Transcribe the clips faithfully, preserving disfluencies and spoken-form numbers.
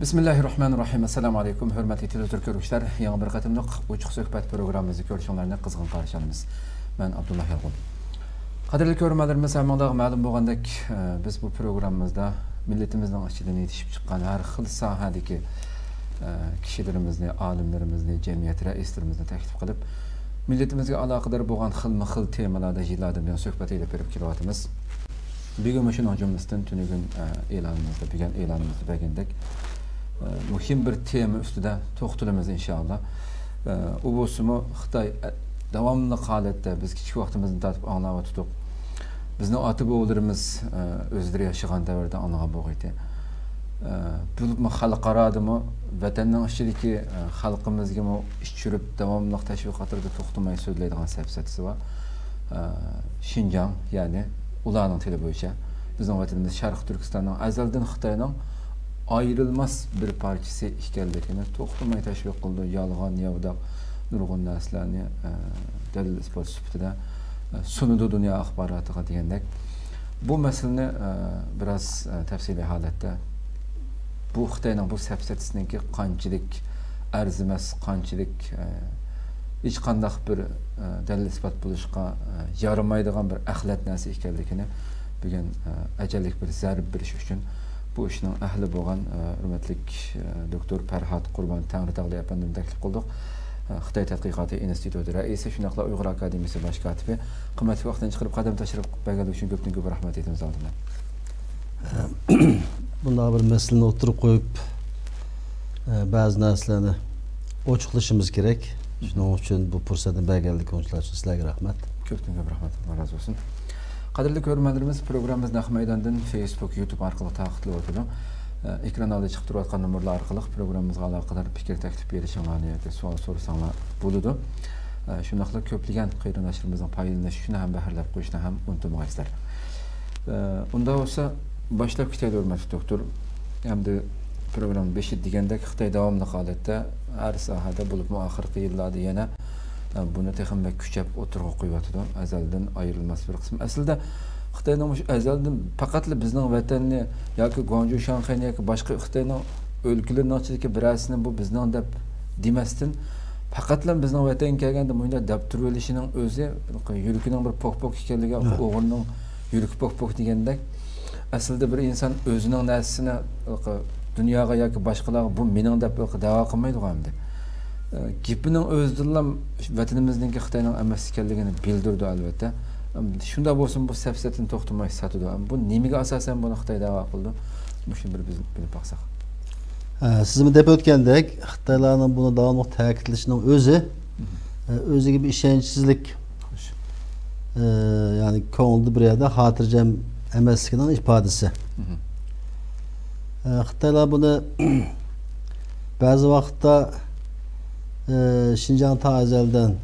بىسمىللاھىررەھمانىررەھىم. ئەسسالامۇ ئەلەيكۇم، ھۆرمەتلىك تېلېۋىزور كۆرگۈچىلەر. يېڭى بىر قېتىملىق ئوچۇق سۆھبەت پروگراممىمىزدا كۆرۈشۈڭلارنى قىزغىن قارشى ئالىمىز. مەن ئابدۇللا يالقۇن. قەدىرلىك كۆرۈرمەنلىرىمىز، ھەممىڭلارغا مەلۇم بولغاندەك، ئە، بىز بۇ پروگراممىمىزدا مىللىتىمىزنىڭ ئىچىدىن يېتىشىپ چىققان ھەر خىل ساھەدىكى، ئە، كىشىلىرىمىزنى، ئالىملىرىمىزنى، جەمئىيەت رەئىسلىرىمىزنى تەكلىپ قىلىپ، مىللىتىمىزگە ئالاقىدار بولغان خىلمۇ خىل تېمىلاردا يىللاردىن بۇيان سۆھبەت ئېلىپ بېرىپ كېلىۋاتىمىز. بۈگۈنمۇ شۇنىڭ جۈملىسىدىن تۈنۈگۈن، ئە، ئېلانىمىزدا، بۈگۈن ئېلانىمىزدا بەرگەندەك، ئە، مۇھىم بىر تېما ئۈستىدە توختىلىمىز، ئىنشائاللا. ئە، ئۇ بولسىمۇ خىتاي، ئە، داۋاملىق ھالەتتە بىز كىچىك ۋاقتىمىزدىن تارتىپ ئاڭلاۋاتىدۇق. بىزنىڭ ئاتا-بوۋىلىرىمىز، ئە، ئۆزلىرى ياشىغان دەۋردە ئاڭلىغان بولغىيتى. ئە، بولۇپمۇ خەلقئارادىمۇ ۋەتەننىڭ ئىچىدىكى، ئە، خەلقىمىزگىمۇ ئىچ چۈشۈرۈپ داۋاملىق تەشۋىقاتلىرىدا توختىماي سۆزلەيدىغان سەپسەتىسى بار. ئە، شىنجاڭ، يەنى ئۇلارنىڭ تىلى بويىچە بىزنىڭ ۋەتىنىمىز شەرقىي تۈركىستاننىڭ ئەزەلدىن خىتاينىڭ ئايرىلماس بىر پارچىسى ئىكەنلىكىنى توختىماي تەشۋىق قىلىدۇ. يالغان، ياۋىداق نۇرغۇن نەرسىلەرنى، ئە، دەلىل-ئىسپات سۈپىتىدە، ئە، سۇنىدۇ دۇنيا ئاخباراتىغا دېگەندەك. بۇ مەسىلىنى، ئە، بىراز، ئە، تەپسىلىي ھالەتتە بۇ خىتاينىڭ بۇ سەپسەتىسىنىڭكى قانچىلىك ئەرزىمەس، قانچىلىك، ئە، ھېچقانداق بىر، ئە، دەلىل-ئىسپات بولۇشقا، ئە، يارىمايدىغان بىر ئەخلەت نەرسە ئىكەنلىكىنى بۈگۈن، ئە، ئەجەللىك بىر زەربە بېرىش ئۈچۈن بۇ ئىشنىڭ ئەھلى بولغان، ئە، ھۆرمەتلىك، ئە، دوكتور پەرھات قۇربان تەڭرىتاغلى ئەپەندىمنى تەكلىپ قىلدۇق. ئە، خىتاي تەتقىقاتى ئىنستىتۇتى رەئىسى، شۇنداقلا ئۇيغۇر ئاكادېمىيىسى باش كاتىپى. قىممەتلىك ۋاقتىنى چىقىرىپ، قەدەم تەشرىپ بەرگەنلىكى ئۈچۈن كۆپتىن كۆپ رەھمەت ئېيتىمىز ئالدىدا. بۇنداق بىر مەسىلىنى ئوتتۇرىغا قويۇپ، ئە، بەزى نەرسىلەرنى ئوچۇقلىشىمىز كېرەك. شۇنىڭ ئۈچۈن بۇ پۇرسەتنى بەرگەنلىكىڭىز ئۈچۈن سىلەرگە رەھمەت. كۆپتىن كۆپ رەھمەت. ئاللا رازى بولسۇن. قەدىرلىك كۆرۈرمەنلىرىمىز، پروگراممىمىز نەق مەيداندىن فېيسبۇك، يۇتۇب ئارقىلىق تارقىتىلىۋاتىدۇ. ئە، ئېكران ئالدىدا چىقىپ تۇرۇۋاتقان نومۇرلار ئارقىلىق پروگراممىمىزغا ئالاقىدار پىكىر تەكلىپ بېرىشىڭلارنى ياكى سوئال سورىساڭلار بولىدۇ. ئە، شۇنداقلا كۆپلىگەن قېرىنداشلىرىمىزنىڭ پايدىلىنىشى ئۈچۈن ھەم بەھرىلەپ قويۇشنى ھەم ئۇنتۇمىغايسىلەر. ئە، ئۇنداق بولسا باشلاپ كېتەيلى، ھۆرمەتلىك دوكتور. ئەمدى پروگرامما بېشىدا دېگەندەك، خىتاي داۋاملىق ھالەتتە ھەر ساھەدە، بولۇپمۇ ئاخىرقى يىللاردا يەنە، ئە، بۇنى تېخىمۇ بەك كۈچەپ ئوتتۇرىغا قويۇۋاتىدۇ. ئەزەلدىن ئايرىلماس بىر قىسىم. ئەسلىدە خىتاينىڭ مۇشۇ ئەزەلدىن پەقەتلا بىزنىڭ ۋەتەننى ياكى گۇاڭجۇ، شاڭخەينى ياكى باشقا خىتاينىڭ ئۆلكىلىرىنىڭ ئىچىدىكى بىرەرسىنى بۇ بىزنىڭ دەپ دېمەستىن، پەقەتلا بىزنىڭ ۋەتەنگە كەلگەندە مۇنداق دەپ تۇرۇۋېلىشىنىڭ ئۆزى يۈرىكىنىڭ بىر پوك-پوك ئىكەنلىكى، ھە، ئوغرىنىڭ يۈرىكى پوك-پوك دېگەندەك، ئەسلىدە بىر ئىنسان ئۆزىنىڭ نەرسىسىنى دۇنياغا ياكى باشقىلارغا بۇ مېنىڭ دەپ دەۋا قىلمايدىغۇ ئەمدى. گېپىنىڭ ئۆزىدىنلا ۋەتىنىمىزنىڭكى خىتاينىڭ ئەمەس ئىكەنلىكىنى بىلدۈرىدۇ، ئەلۋەتتە. شۇنداق بولسىمۇ، بۇ سەپسەتىنى توختىماي ساتىدۇ. بۇ نېمىگە ئاساسەن بۇنى خىتاي دەۋا قىلىدۇ؟ مۇشۇنى بىر بىز بىلىپ باقساق. ئە، سىزمۇ دەپ ئۆتكەندەك، خىتايلارنىڭ بۇنى داۋاملىق تەكىتلىشىنىڭ ئۆزى، مم، ئە، ئۆزىگە بىر ئىشەنچسىزلىك، خوش، ئە، يەنى كۆڭلىدە بىر يەردە خاتىرجەم ئەمەسلىكىنىڭ ئىپادىسى. مم. ئە، خىتايلار بۇنى بەزى ۋاقىتتا، ئە، شىنجاڭ تا ئەزەلدىن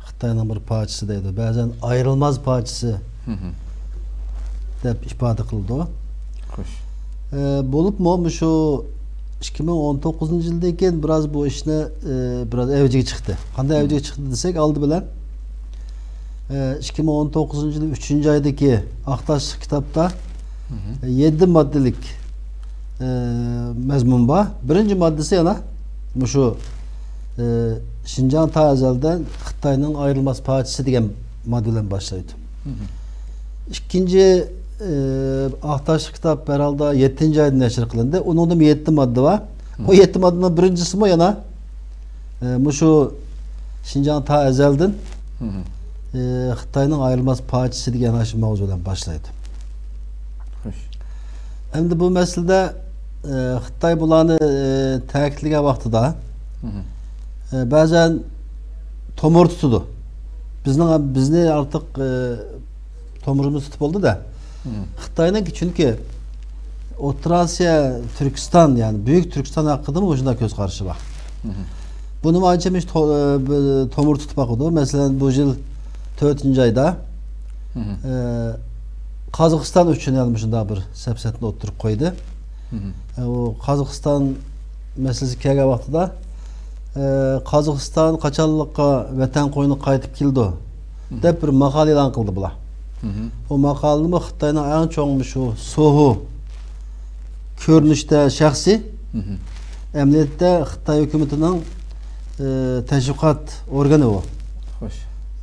خىتاينىڭ بىر پارچىسى دەيدۇ، بەزەن ئايرىلماز پارچىسى، مم، دەپ ئىپادە قىلىدۇ. خوش. ئە، بولۇپمۇ مۇشۇ ئىككى مىڭ ئون توققۇزىنچى يىلدىن كېيىن بىراز بۇ ئىشنى، ئە، بىراز ئەۋجىگە چىقتى. قانداق، مم، ئەۋجىگە چىقتى دېسەك، ئالدى بىلەن، ئە، ئىككى مىڭ ئون توققۇزىنچى يىل ئۈچىنچى ئايدىكى ئاق تاشلىق كىتابتا، مم، ئە، يەتتە ماددىلىك، ئە، مەزمۇن بار. بىرىنچى ماددىسى يەنە مۇشۇ، ئە، شىنجاڭ تا ئەزەلدىن خىتاينىڭ ئايرىلماس پارچىسى دېگەن ماددا بىلەن باشلايدۇ. مم. ئىككىنچى، ئى، ئاق تاشلىق كىتاب ھەر ھالدا يەتتىنچى ئايدا نەشر قىلىندى. ئۇنىڭدىمۇ يەتتە ماددا بار. مم. ئۇ يەتتە ماددىنىڭ بىرىنچىسىمۇ يەنە، ئى، مۇشۇ شىنجاڭ تا ئەزەلدىن، مم، ئى، خىتاينىڭ ئايرىلماس پارچىسى دېگەن ئاشۇ ماۋزۇ بىلەن باشلايدۇ. خوش. ئەمدى بۇ مەسىلىدە، ئى، خىتاي بۇلارنى، ئى، تەكىتلىگەن ۋاقتىدا، مم، ئى، بەزەن تومۇر تۇتىدۇ. بىزنىڭ، بىزنى ئارتۇق، ئى، تومۇرىمىز تۇتۇپ بولدى-دە. مم. خىتاينىڭكى، چۈنكى ئوتتۇرا ئاسىيا، تۈركىستان، يەنى بۈيۈك تۈركىستان ھەققىدىمۇ مۇشۇنداق كۆز قارىشى بار. مم. بۇنىمۇ ئانچە مۇنچە تو-، ئى، بىر تومۇر تۇتۇپ باقىدۇ. مەسىلەن، بۇ يىل تۆتىنچى ئايدا، مم، ئى، قازاقىستان ئۈچۈن يەنە مۇشۇنداق بىر سەپسەتىنى ئوتتۇرىغا قويدى. مم. ئى، ئۇ قازاقىستان مەسىلىسى كەلگەن ۋاقتىدا، ئى، قازاقىستان قاچانلىققا ۋەتەن قوينىغا قايتىپ كېلىدۇ، مم، دەپ بىر ماقالە ئېلان قىلدى بۇلار. مم. ئۇ ماقالىنىمۇ خىتاينىڭ ئەڭ چوڭ مۇشۇ سوھو كۆرۈنۈشتە شەخسى، مم، ئەمەلىيەتتە خىتاي ھۆكۈمىتىنىڭ، ئى، تەشۋىقات ئورگىنى ئۇ. خوش.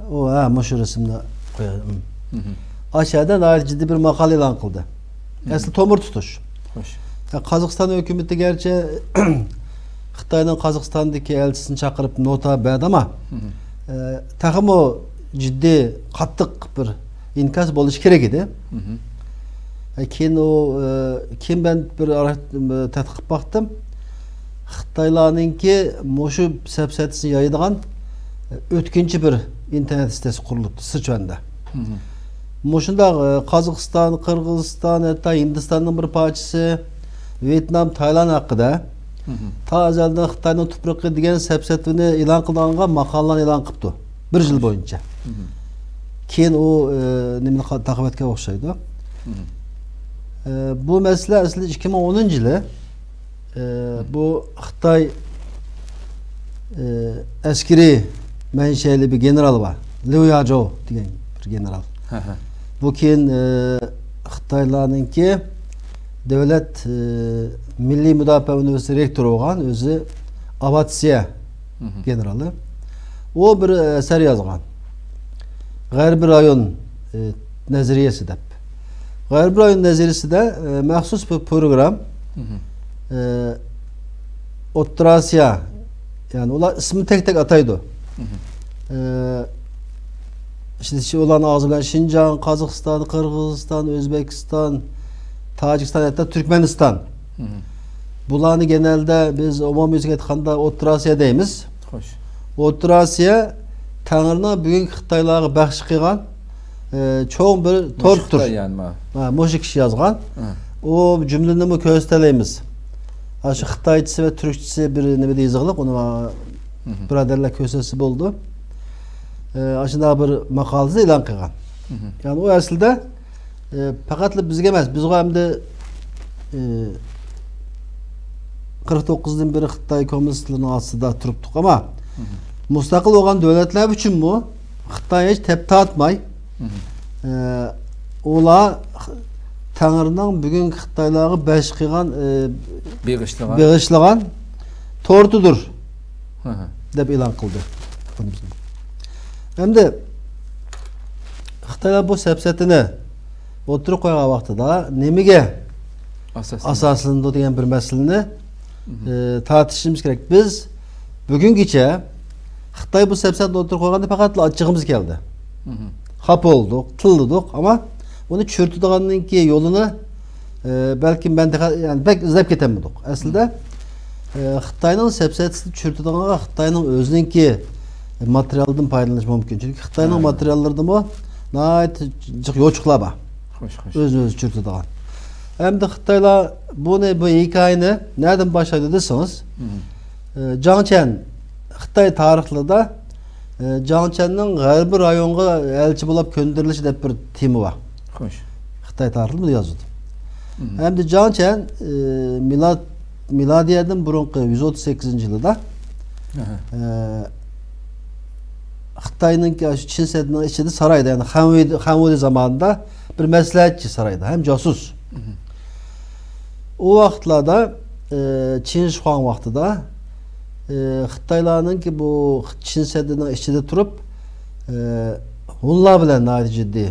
ئۇ، ھە، مۇشۇ رەسىمنى قوياي. مم. مم. ئاشۇ يەردە ناھايىتى جىددىي بىر ماقالە ئېلان قىلدى. مم. ئەسلى تومۇر تۇتۇش. خوش. يا، قازاقىستان ھۆكۈمىتى گەرچە خىتاينىڭ قازاقىستاندىكى ئەلچىسىنى چاقىرىپ نوتا بەردى، ئەمما، مم. ئى، تېخىمۇ جىددىي، قاتتىق بىر ئىنكاس بولۇشى كېرەك ئىدى. مم. ئە، كېيىن ئۇ، ئە، كېيىن مەن بىر ئارا-، تەتقىق قىلىپ باقتىم. خىتايلارنىڭكى مۇشۇ سەپسەتىسىنى يايىدىغان، ئە، ئۆتكۈنچى بىر ئىنتېرنېت سىتېسى قۇرۇلۇپتۇ سىچۈەندە. مم. مۇشۇنداق، ئە، قازاقىستان، قىرغىزىستان، ھەتتا ھىندىستاننىڭ بىر پارچىسى، ۋيېتنام، تايلاند ھەققىدە مم. تا ئەزەلدىن خىتاينىڭ تۇپرىقى دېگەن سەپسەتىنى ئېلان قىلىدىغانغا ماقالىلەرنى ئېلان قىپتۇ. بىر يىل بويىچە. مم. كېيىن ئۇ، ئە، نېمىنى قا-، تاقىۋەتكەن ئوخشايدۇ. مم. ئە، بۇ مەسىلە ئەسلى ئىككى مىڭ ئونىنچى يىلى، ئە، مم. بۇ خىتاي، ئە، ئەسكىرىي مەنشەلىك بىر گېنېرال بار. ليۇ ياجۇ دېگەن بىر گېنېرال. ھە، ھە. بۇ كېيىن، ئە، خىتايلارنىڭكى دۆلەت، ئە، مىللىي مۇداپىئە ئۇنىۋېرسىتېتى رېكتورى بولغان ئۆزى ئاۋىئاتسىيە مم. گېنېرالى. ئۇ بىر ئەسەر يازغان. غەربىي رايون، ئى، نەزەرىيەسى دەپ. غەربىي رايون نەزەرىيەسىدە، ئى، مەخسۇس بىر پروگرام، مم. ئى، ئوتتۇرا ئاسىيا، يەنى ئۇلار ئىسمىنى تەك-تەك ئاتايدۇ. مم. ئى، ئىشلىتىشى ئۇلارنىڭ ئاغزى بىلەن شىنجاڭ، قازاقىستان، قىرغىزىستان، ئۆزبېكىستان، تاجىكىستان، ھەتتا تۈركمەنىستان. مم. بۇلارنى گېنەلدە بىز ئومۇميۈزلۈك ئېيتقاندا ئوتتۇرا ئاسىيا دەيمىز. خوش. ئوتتۇرا ئاسىيا تەڭرىنىڭ بۈگۈنكى خىتايلارغا بەخش قىلغان، ئە، چوڭ بىر مۇشۇ تورتتۇر. خىتاي يەنى ما؟ ھە، مۇشۇ كىشى يازغان. ھە. ئۇ جۈملىنىمۇ كۆرسىتەلەيمىز. ئاشۇ خىتايچىسى ۋە تۈركچىسى بىر نېمىدە يېزىقلىق، ئۇنى ما-، مم. بۇرادەرلەر كۆرسەتسە بولىدۇ. ئە، ئاشۇنداق بىر ماقالىسىنى ئېلان قىلغان. مم. يەنى ئۇ ئەسلىدە ئى، پەقەتلا بىزگە ئەمەس، بىزغۇ ئەمدى، ئى، قىرىق توققۇزدىن بېرى خىتاي كوممۇنىستلىرىنىڭ ئاستىدا تۇرۇپتۇق، ئەمما مم. مۇستەقىل بولغان دۆلەتلەر ئۈچۈنمۇ خىتاي ھېچ تەپ تارتماي، مم. ئى، ئۇلار خ-، تەڭرىنىڭ بۈگۈنكى خىتايلارغا بەخش قىلغان، ئى، بېغىشلىغان. بېغىشلىغان تورتىدۇر. ھە، ھە. دەپ ئېلان قىلدى. ئەمدى خىتايلار بۇ سەپسەتىنى ئوتتۇرىغا قويغان ۋاقتىدا نېمىگە ئاساسلىنىدۇ؟ ئاساسلىنىدۇ دېگەن بىر مەسىلىنى، مم. ئى، تارتىشىمىز كېرەك. بىز بۈگۈنگىچە خىتاي بۇ سەپسەتىنى ئوتتۇرىغا قويغاندا پەقەتلا ئاچچىقىمىز كەلدى. مم. خاپا بولدۇق، تىللىدۇق، ئەمما ئۇنى چۈشۈرتىدىغاننىڭكى يولىنى، ئى، بەلكىم مەن تېخى، يەنى بەك ئىزدەپ كەتەلمىدۇق. ئەسلىدە، ئى، خىتاينىڭ سەپسەتىسىنى چۈشۈرتىدىغانغا خىتاينىڭ ئۆزىنىڭكى ماتېرىيالىدىن پايدىلىنىش مۇمكىن. چۈنكى خىتاينىڭ ھە. ماتېرىياللىرىدىمۇ ناھايىتى جىق يوچۇقلار بار. خوش، خوش. ئۆزىنى ئۆزى چۈشۈرتىدىغان. ئەمدى خىتايلار بۇنى، بۇ ھېكايىنى نەدىن باشلايدۇ دېسىڭىز، مم. ئى، جاڭ چيەن خىتاي تارىخلىرىدا، ئى، جاڭ چيەننىڭ غەربىي رايونغا ئەلچى بولۇپ كۆندۈرۈلۈشى دەپ بىر تېما بار. خوش. خىتاي تارىخلىرى بۇنى يازىدۇ. مم. ئەمدى جاڭ چيەن، ئى، مىلاد-، مىلادىيەدىن بۇرۇنقى يۈز ئوتتۇز سەككىزىنچى يىلىدا، ئەھە. ئى، خىتاينىڭكى شۇ چىن سەددىنىڭ ئىچىدە سارايدا، يەنى خەنۋۇي-، خەنۋۇدى زامانىدا بىر مەسلىھەتچى سارايدا ھەم جاسۇس. مم. ئۇ ۋاقىتلاردا، ئى، چىن شىخۇاڭ ۋاقتىدا، ئى، خىتايلارنىڭكى بۇ چىن سەددىنىڭ ئىچىدە تۇرۇپ، ئى، ھونلار بىلەن ناھايىتى جىددىي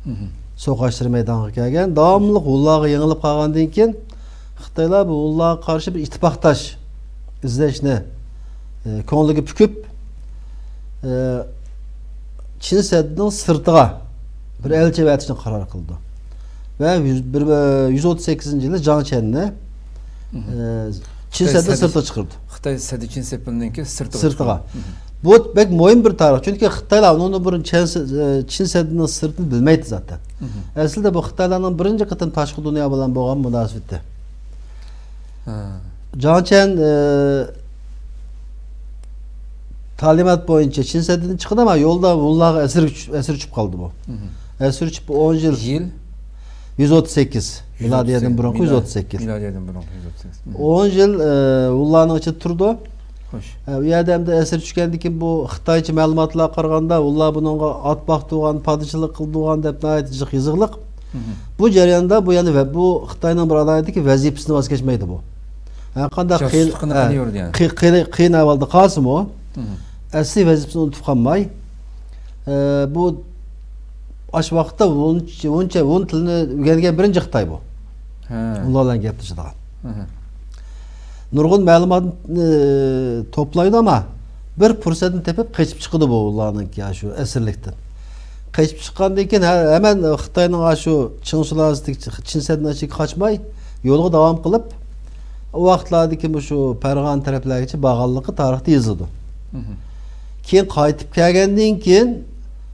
مم. سوقۇشلىرى مەيدانغا كەلگەن. داۋاملىق ھونلارغا يېڭىلىپ قالغاندىن كېيىن، خىتايلار بۇ ھونلارغا قارشى بىر ئىتتىپاقداش ئىزدەشنى، ئى، كۆڭلىگە پۈكۈپ، ئى، چىن سەددىنىڭ سىرتىغا بىر ئەلچى ئەۋەتىشنى قارار قىلىدۇ. ۋە يۈز، بىر، ئى، يۈز ئوتتۇز سەككىزىنچى يىلى جاڭ چيەننى، مم. ئى، چىن خىتاي سەددى سەددى، سىرتىغا چىقىرىدۇ. خىتاي سەددى چىن سەددىنىڭكى سىرتىغا سىرتىغا. چىقىرىدۇ. مم. بۇ بەك مۇھىم بىر تارىخ. چۈنكى خىتايلار ئۇنىڭدىن بۇرۇن چەن سە-، ئى، چىن سەددىنىڭ سىرتىنى بىلمەيتتى زاتەن. مم. ئەسلىدە بۇ خىتايلارنىڭ بىرىنچى قېتىم تاشقى دۇنيا بىلەن بولغان مۇناسىۋىتى. ھە. جاڭ چيەن، ئى، تەلىمات بويىچە چىن سەددىدىن چىقىدۇ، ئەمما يولدا ھونلارغا ئەسىر چۈ-، ئەسىر چۈشۈپ قالدى بۇ. مم. ئەسىر چۈشۈپ ئون يىل. يىل؟ يۈز ئوتتۇز سەككىز. مىلادىيەدىن بۇرۇنقى يۈز ئوتتۇز سەككىز. مىلادىيەدىن بۇرۇنقى يۈز ئوتتۇز سەككىز. مم. ئون يىل، ئى، ھونلارنىڭ ئىچىدە تۇرىدۇ. خوش. ئە، ئۇ يەردە ئەمدى ئەسىر چۈشكەندىن كېيىن بۇ خىتايچە مەلۇماتلارغا قارىغاندا، ھونلار بۇنىڭغا ئات باقتۇرغان، پادىچىلىق قىلدۇرغان دەپ ناھايىتى جىق يېزىقلىق. مم. بۇ جەرياندا بۇ يەنە ۋە-، بۇ خىتاينىڭ بىر ئالاھىدىلىكى ۋەزىپىسىنى ۋاز كەچمەيدۇ بۇ. ھەر قانداق قىيىن، جاسۇسلۇقىنى ھە، قىلىۋېرىدۇ يەنى. قىي-، قىيىن، قىيىن ئەھۋالدا قالسىمۇ، مم. ئەسلىي ۋەزىپىسىنى ئۇنتۇپ قالماي، ئە، بۇ ئاشۇ ۋاقىتتا ھونچە، ھونچە، ھون تىلىنى ئۆگەنگەن بىرىنچى خىتاي بۇ. ھە. ئۇلار بىلەن گەپ تالىشىدىغان. ھە. نۇرغۇن مەلۇماتنى، ئە، توپلايدۇ، ئەمما بىر پۇرسەتنى تېپىپ قېچىپ چىقىدۇ بۇ ئۇلارنىڭكى شۇ ئەسىرلىكتىن. قېچىپ چىققاندىن كېيىن ھە-، ھەمەن خىتاينىڭ شۇ چىڭ سۇلالىسىدىكى چىن سەددىنىڭ ئىچىگە قاچماي، يولىغا داۋام قىلىپ، ئۇ ۋاقىتلاردىكى مۇشۇ پەرغانە تەرەپلەرگىچە بارغانلىقى تارىختا يېزىلىدۇ. مم. كېيىن قايتىپ كەلگەندىن كېيىن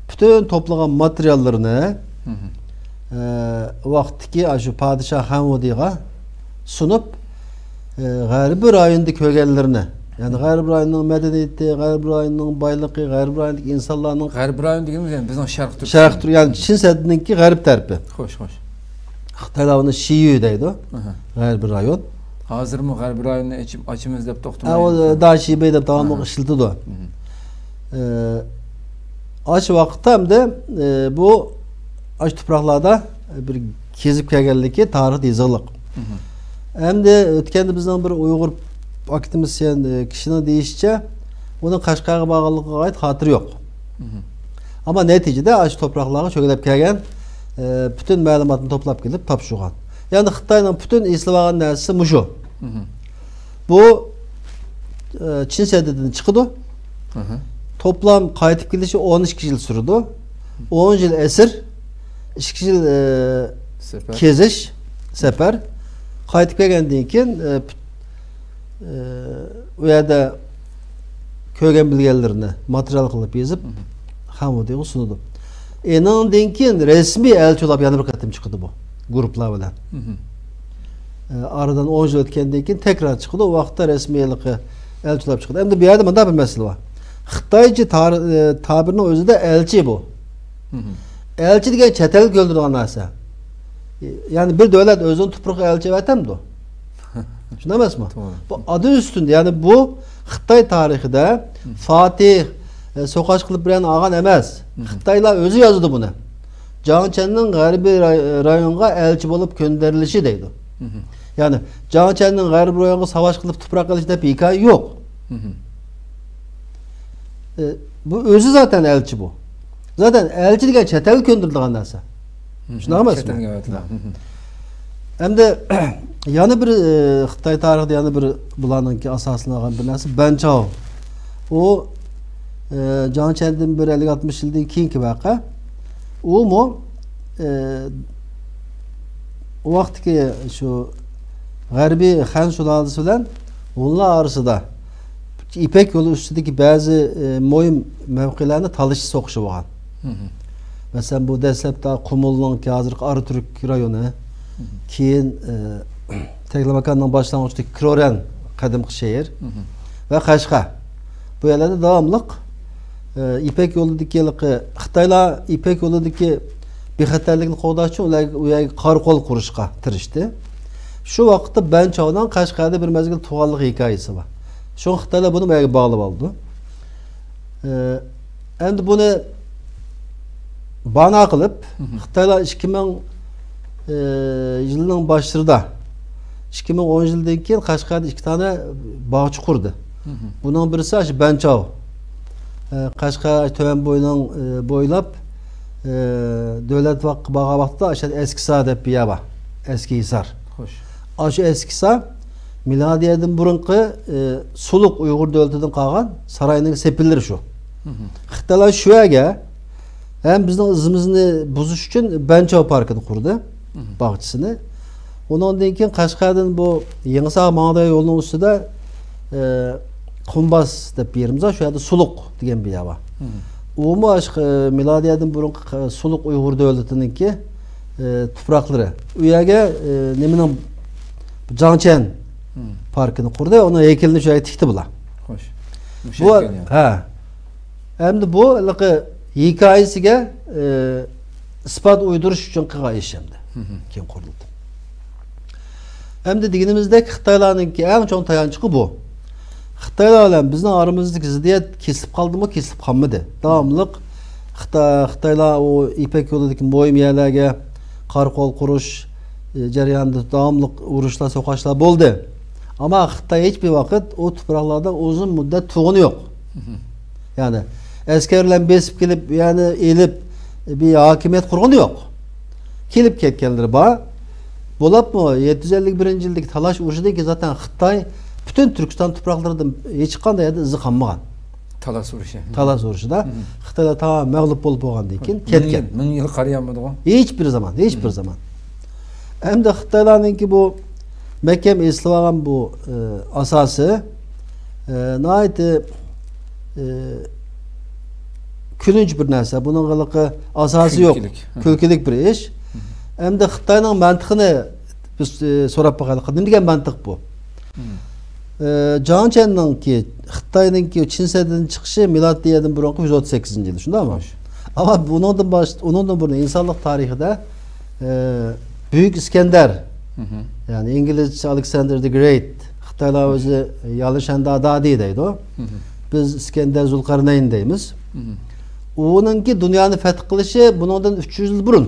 پۈتۈن توپلىغان ماتېرىياللىرىنى، مم. ئە، ۋاقىتتىكى ئاشۇ پادىشاھ خەنۋۇدىغا سۇنۇپ، ئە، غەربىي رايوندا كۆرگەنلىرىنى، يەنى غەربىي رايوننىڭ مەدەنىيىتى، غەربىي رايوننىڭ بايلىقى، غەربىي رايوندىكى ئىنسانلارنىڭ غەربىي رايون دېگىنىمىز يەنى بىزنىڭ شەرقىي تۈركىستان. شەرقىي تۈر-، يەنى چىن سەددىنىڭكى غەرب تەرىپى. خوش، خوش. خىتايلار ئۇنى شىيۈ دەيدۇ. ئاھا. غەربىي رايون. ھازىرمۇ غەربىي رايوننى ئېچىپ، ئاچىمىز دەپ توختىماي. ھە، ئۇ داشىبەي دەپ داۋاملىق ئىشلىتىدۇ. ئە، ئاشۇ ۋاقىتتا ئەمدى، ئە، بۇ ئاشۇ تۇپراقلاردا بىر كېزىپ كەلگەنلىكى تارىختا يېزىقلىق. ئەمدى ئۆتكەندە بىزنىڭ بىر ئۇيغۇر ئاكتىمىستىيەن، ئە، كىشىنىڭ دېيىشىچە، ئۇنىڭ قەشقەرگە بارغانلىقىغا ئائىت خاتىرە يوق. ئەمما نەتىجىدە ئاشۇ تۇپراقلارغا چۆگىلەپ كەلگەن، ئە، پۈتۈن مەلۇماتنى توپلاپ كېلىپ تاپشۇرغان. يەنى خىتاينىڭ پۈتۈن ئېسىلىۋالغان نەرسىسى مۇشۇ. بۇ، ئە، چىن سەددىدىن چىقىدۇ. توپلام قايتىپ كېلىشى ئون ئىككى يىل سۈرىدۇ. ئون يىل ئەسىر، ئىككى يىل، ئە، سەپەر. كېزىش، سەپەر. قايتىپ كەلگەندىن كېيىن، ئە، ئە، ئۇ يەردە كۆرگەن بىلگەنلىرىنى ماتېرىيال قىلىپ يېزىپ، خەنۋۇدىغا سۇنىدۇ. ئېنىڭدىن كېيىن رەسمىي ئەلچى بولاپ يەنە بىر قېتىم چىقىدۇ بۇ گۇرۇپپىلار بىلەن. ئە، ئارىدىن ئون يىل ئۆتكەندىن كېيىن تەكرار چىقىدۇ. ئۇ ۋاقىتتا رەسمىي ھېلىقى ئەلچى بولاپ چىقىدۇ. ئەمدى بۇ يەردە مۇنداق بىر مەسىلە بار. خىتايچە تار-، ئە، تابىرنىڭ ئۆزىدە ئەلچى بۇ. ئەلچى دېگەن چەت ئەلگە كۆندۈرىدىغان نەرسە. يەنى بىر دۆلەت ئۆزىنىڭ تۇپرىقىغا ئەلچى ئەۋەتەمدۇ؟ شۇنداق ئەمەسمۇ؟ توغرا. بۇ ئادەم ئۈستۈندە، يەنى بۇ خىتاي تارىخىدا فاتىھ، ئە، سوقاش قىلىپ بىرەرنى ئالغان ئەمەس. خىتايلار ئۆزى يازىدۇ بۇنى. جاڭ چيەننىڭ غەربىي راي-، رايونغا ئەلچى بولۇپ كۆندۈرۈلۈشى دەيدۇ. يەنى جاڭ چيەننىڭ غەربىي رايونغا ساۋاش قىلىپ تۇپراق ئېلىش دەپ ھېكايە يوق. ئە، بۇ ئۆزى زاتەن ئەلچى بۇ. زاتەن ئەلچى دېگەن چەت ئەلگە كۆندۈرىدىغان نەرسە. شۇنداق ئەمەسمۇ؟ چەت ئەلگە ئەۋەتىدۇ. ئەمدى يەنە بىر، ئە، خىتاي تارىخىدا يەنە بىر بۇلارنىڭكى ئاساسلىنىدىغان بىر نەرسە بەن چاۋ. ئۇ، ئە، جاڭ چيەندىن بىر ئەللىك ئاتمىش يىلدىن كېيىنكى ۋەقە. ئۇمۇ، ئە، ئۇ ۋاقىتتىكى شۇ غەربىي خەن سۇلالىسى بىلەن ھونلار ئارىسىدا يىپەك يولى ئۈستىدىكى بەزى، ئە، مۇھىم مەۋقەلەرنى تالىشىش سوقۇشى بولغان. مەسىلەن، بۇ دەسلەپتە قۇمۇلنىڭكى ھازىرقى ئاراتۈرك رايونى، كېيىن، ئە، تەكلىماكاننىڭ باشلانغۇچىدىكى كرورەن قەدىمكى شەھەر ۋە قەشقەر. بۇ يەرلەردە داۋاملىق، ئە، يىپەك يولىدىكى ھېلىقى خىتايلار يىپەك يولىدىكى بىخەتەرلىكنى قوغداش ئۈچۈن ئۇلار ئۇ يەرگە قارا قول قۇرۇشقا تىرىشتى. شۇ ۋاقىتتا بەن چاۋنىڭ قەشقەردە بىر مەزگىل تۇرغانلىق ھېكايىسى بار. شۇڭا خىتايلار بۇنى بۇ يەرگە باغلاپ ئالىدۇ. ئە، ئەمدى بۇنى بانا قىلىپ، خىتايلار ئىككى مىڭ، ئە، يىلنىڭ باشلىرىدا، ئىككى مىڭ ئون يىلدىن كېيىن قەشقەردە ئىككى دانە باغچە قۇردى. بۇنىڭ بىرسى ئاشۇ بەنچاۋ، ئە، قەشقەر تۆۋەن بويىنىڭ، ئە، بويلاپ، ئە، دۆلەت باغقا بارغان ۋاقتىدا ئاشۇ ئەسكىسار دەپ بىر يەر بار. ئەسكى ھېسار. خوش. ئاشۇ ئەسكىسار مىلادىيەدىن بۇرۇنقى، ئى، سۇلۇق ئۇيغۇر دۆلىتىدىن قالغان ساراينىڭ سېپىللىرى شۇ. خىتايلار شۇ يەرگە ھەم بىزنىڭ ئىزىمىزنى بۇزۇش ئۈچۈن بەنچاۋ پاركىنى قۇردى، باغچىسىنى. ئۇنىڭدىن كېيىن قەشقەردىن بۇ يېڭىسار ماڭداي يولىنىڭ ئۈستىدە، ئى، قۇمباس دەپ بىر يېرىمىز بار، شۇ يەردە سۇلۇق دېگەن بىر يەر بار. ئۇمۇ ئاشۇ، ئى، مىلادىيەدىن بۇرۇنقى، ئى، سۇلۇق ئۇيغۇر دۆلىتىنىڭكى ئى، تۇپراقلىرى. ئۇ يەرگە، ئى، نېمىنىڭ، جاڭچيەن پاركىنى قۇردى، ئۇنىڭ ھەيكىلىنى شۇ يەرگە تىكتى بۇلار. خوش. بۇ، ھە. ئەمدى بۇ ھېلىقى ھېكايىسىگە، ئى، ئىسپات ئۇيدۇرۇش ئۈچۈن قىلغان ئىش ئەمدى. كېيىن قۇرۇلدى. ئەمدى دېگىنىمىزدەك خىتايلارنىڭكى ئەڭ چوڭ تايانچلىقى بۇ. خىتايلار بىلەن بىزنىڭ ئارىمىزدىكى زىددىيەت كېسىلىپ قالدىمۇ، كېسىلىپ قالمىدى. داۋاملىق خىتا-، خىتايلار ئۇ يىپەك يولىدىكى مۇھىم يەرلەرگە قارا قول قۇرۇش، ئى، جەريانىدا داۋاملىق ئۇرۇشلار، سوقۇشلار بولدى. ئەمما خىتاي ھېچبىر ۋاقىت ئۇ تۇپراقلاردا ئۇزۇن مۇددەت تۇرغىنى يوق. يەنى ئەسكەر بىلەن بېسىپ كېلىپ، يەنى ئېلىپ، بىر ھاكىمىيەت قۇرغىنى يوق. كېلىپ كەتكەنلىرى بار. بولۇپمۇ يەتتە يۈز ئەللىك بىرىنچى يىلدىكى تالاش ئۇرۇشىدىن كېيىن زاتەن خىتاي پۈتۈن تۈركىستان تۇپراقلىرىدا ھېچقانداق يەردە ئىزى قالمىغان. تالاس ئۇرۇشى. تالاس ئۇرۇشىدا خىتايلار تامام مەغلۇپ بولۇپ بولغاندىن كېيىن كەتكەن. مىڭ يىل قارىيالمىدىغۇ. ھېچبىر زامان، ھېچبىر زامان. ھەمدە خىتايلارنىڭكى بۇ مەھكەم ئېسىلىۋالغان بۇ، ئە، ئاساسى، ئە، ناھايىتى، ئە، كۈلۈنچ بىر نەرسە. بۇنىڭ ھېلىقى ئاساسى يوق. كۈلكىلىك. كۈلكىلىك بىر ئىش. ھەمدە خىتاينىڭ مەنتىقىنى بىز، ئە، سوراپ باقايلىق. نېمە دېگەن مەنتىق بۇ؟ ئە، جاڭ چيەننىڭكى، خىتاينىڭكى چىن سەددىدىن چىقىشى مىلادىيەدىن بۇرۇنقى يۈز ئوتتۇز سەككىزىنچى يىل، شۇنداقمۇ؟ خوش. ئەمما بۇنىڭدىن باش-، ئۇنىڭدىن بۇرۇن ئىنسانلىق تارىخىدا، ئە، بۈيۈك ئىسكەندەر، يەنى ئىنگلىزچە ئالېكساندېر دە گرېيت، خىتايلار ئۆزى يالىشەندادادى دەيدۇ. بىز ئىسكەندەر زۇلقەرنەين دەيمىز. ئۇنىڭكى دۇنيانى فەتھ قىلىشى بۇنىڭدىن ئۈچ يۈز يىل بۇرۇن.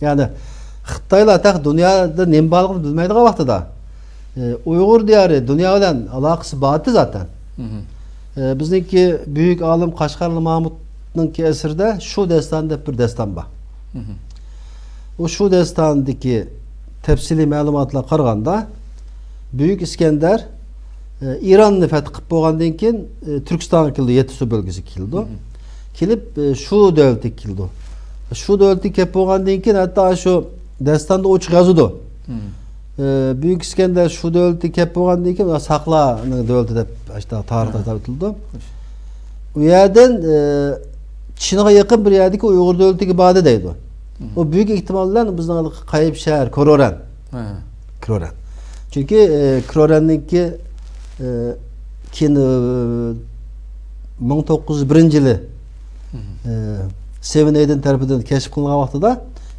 يەنى خىتايلار تېخى دۇنيادا نېمە بارلىقىنى بىلمەيدىغان ۋاقتىدا، ئە، ئۇيغۇر دىيارى دۇنيا بىلەن ئالاقىسى بار ئىدى زاتەن. ئە، بىزنىڭكى بۈيۈك ئالىم قەشقەرلى مامۇتنىڭكى ئەسىرىدە شۇ دەستان دەپ بىر دەستان بار. ئۇ شۇ دەستاندىكى تەپسىلىي مەلۇماتلارغا قارىغاندا، بۈيۈك ئىسكەندەر، ئە، ئىراننى فەتھ قىلىپ بولغاندىن كېيىن، ئە، تۈركىستانغا كېلىدۇ، يەتتىسۇ بۆلگىسىگە كېلىدۇ. كېلىپ، ئە، شۇ دۆلىتىگە كېلىدۇ. شۇ دۆلىتىگە كېلىپ بولغاندىن كېيىن، ھەتتا شۇ دەستاندا ئوچۇق يازىدۇ. ئە، بۈيۈك ئىسكەندەر شۇ دۆلىتىگە كېلىپ بولغاندىن كېيىن، ساقلارنىڭ دۆلىتى دەپ ئاشۇنداق تارىختا ئەتىلىدۇ. ئۇ يەردىن، ئە، چىنغا يېقىن بىر يەردىكى ئۇيغۇر دۆلىتىگە باردى دەيدۇ. ئۇ بۈيۈك ئېھتىمال بىلەن بىزنىڭ قەيىپ شەھەر، كروران. كروران. چۈنكى، ئە، كروراننىڭكى، ئە، كېيىن، ئە، مىڭ توققۇز يۈز بىرىنچى يىلى، ئە، سېۋېن ئېيدېن تەرىپىدىن كەشىپ قىلىنغان ۋاقتىدا،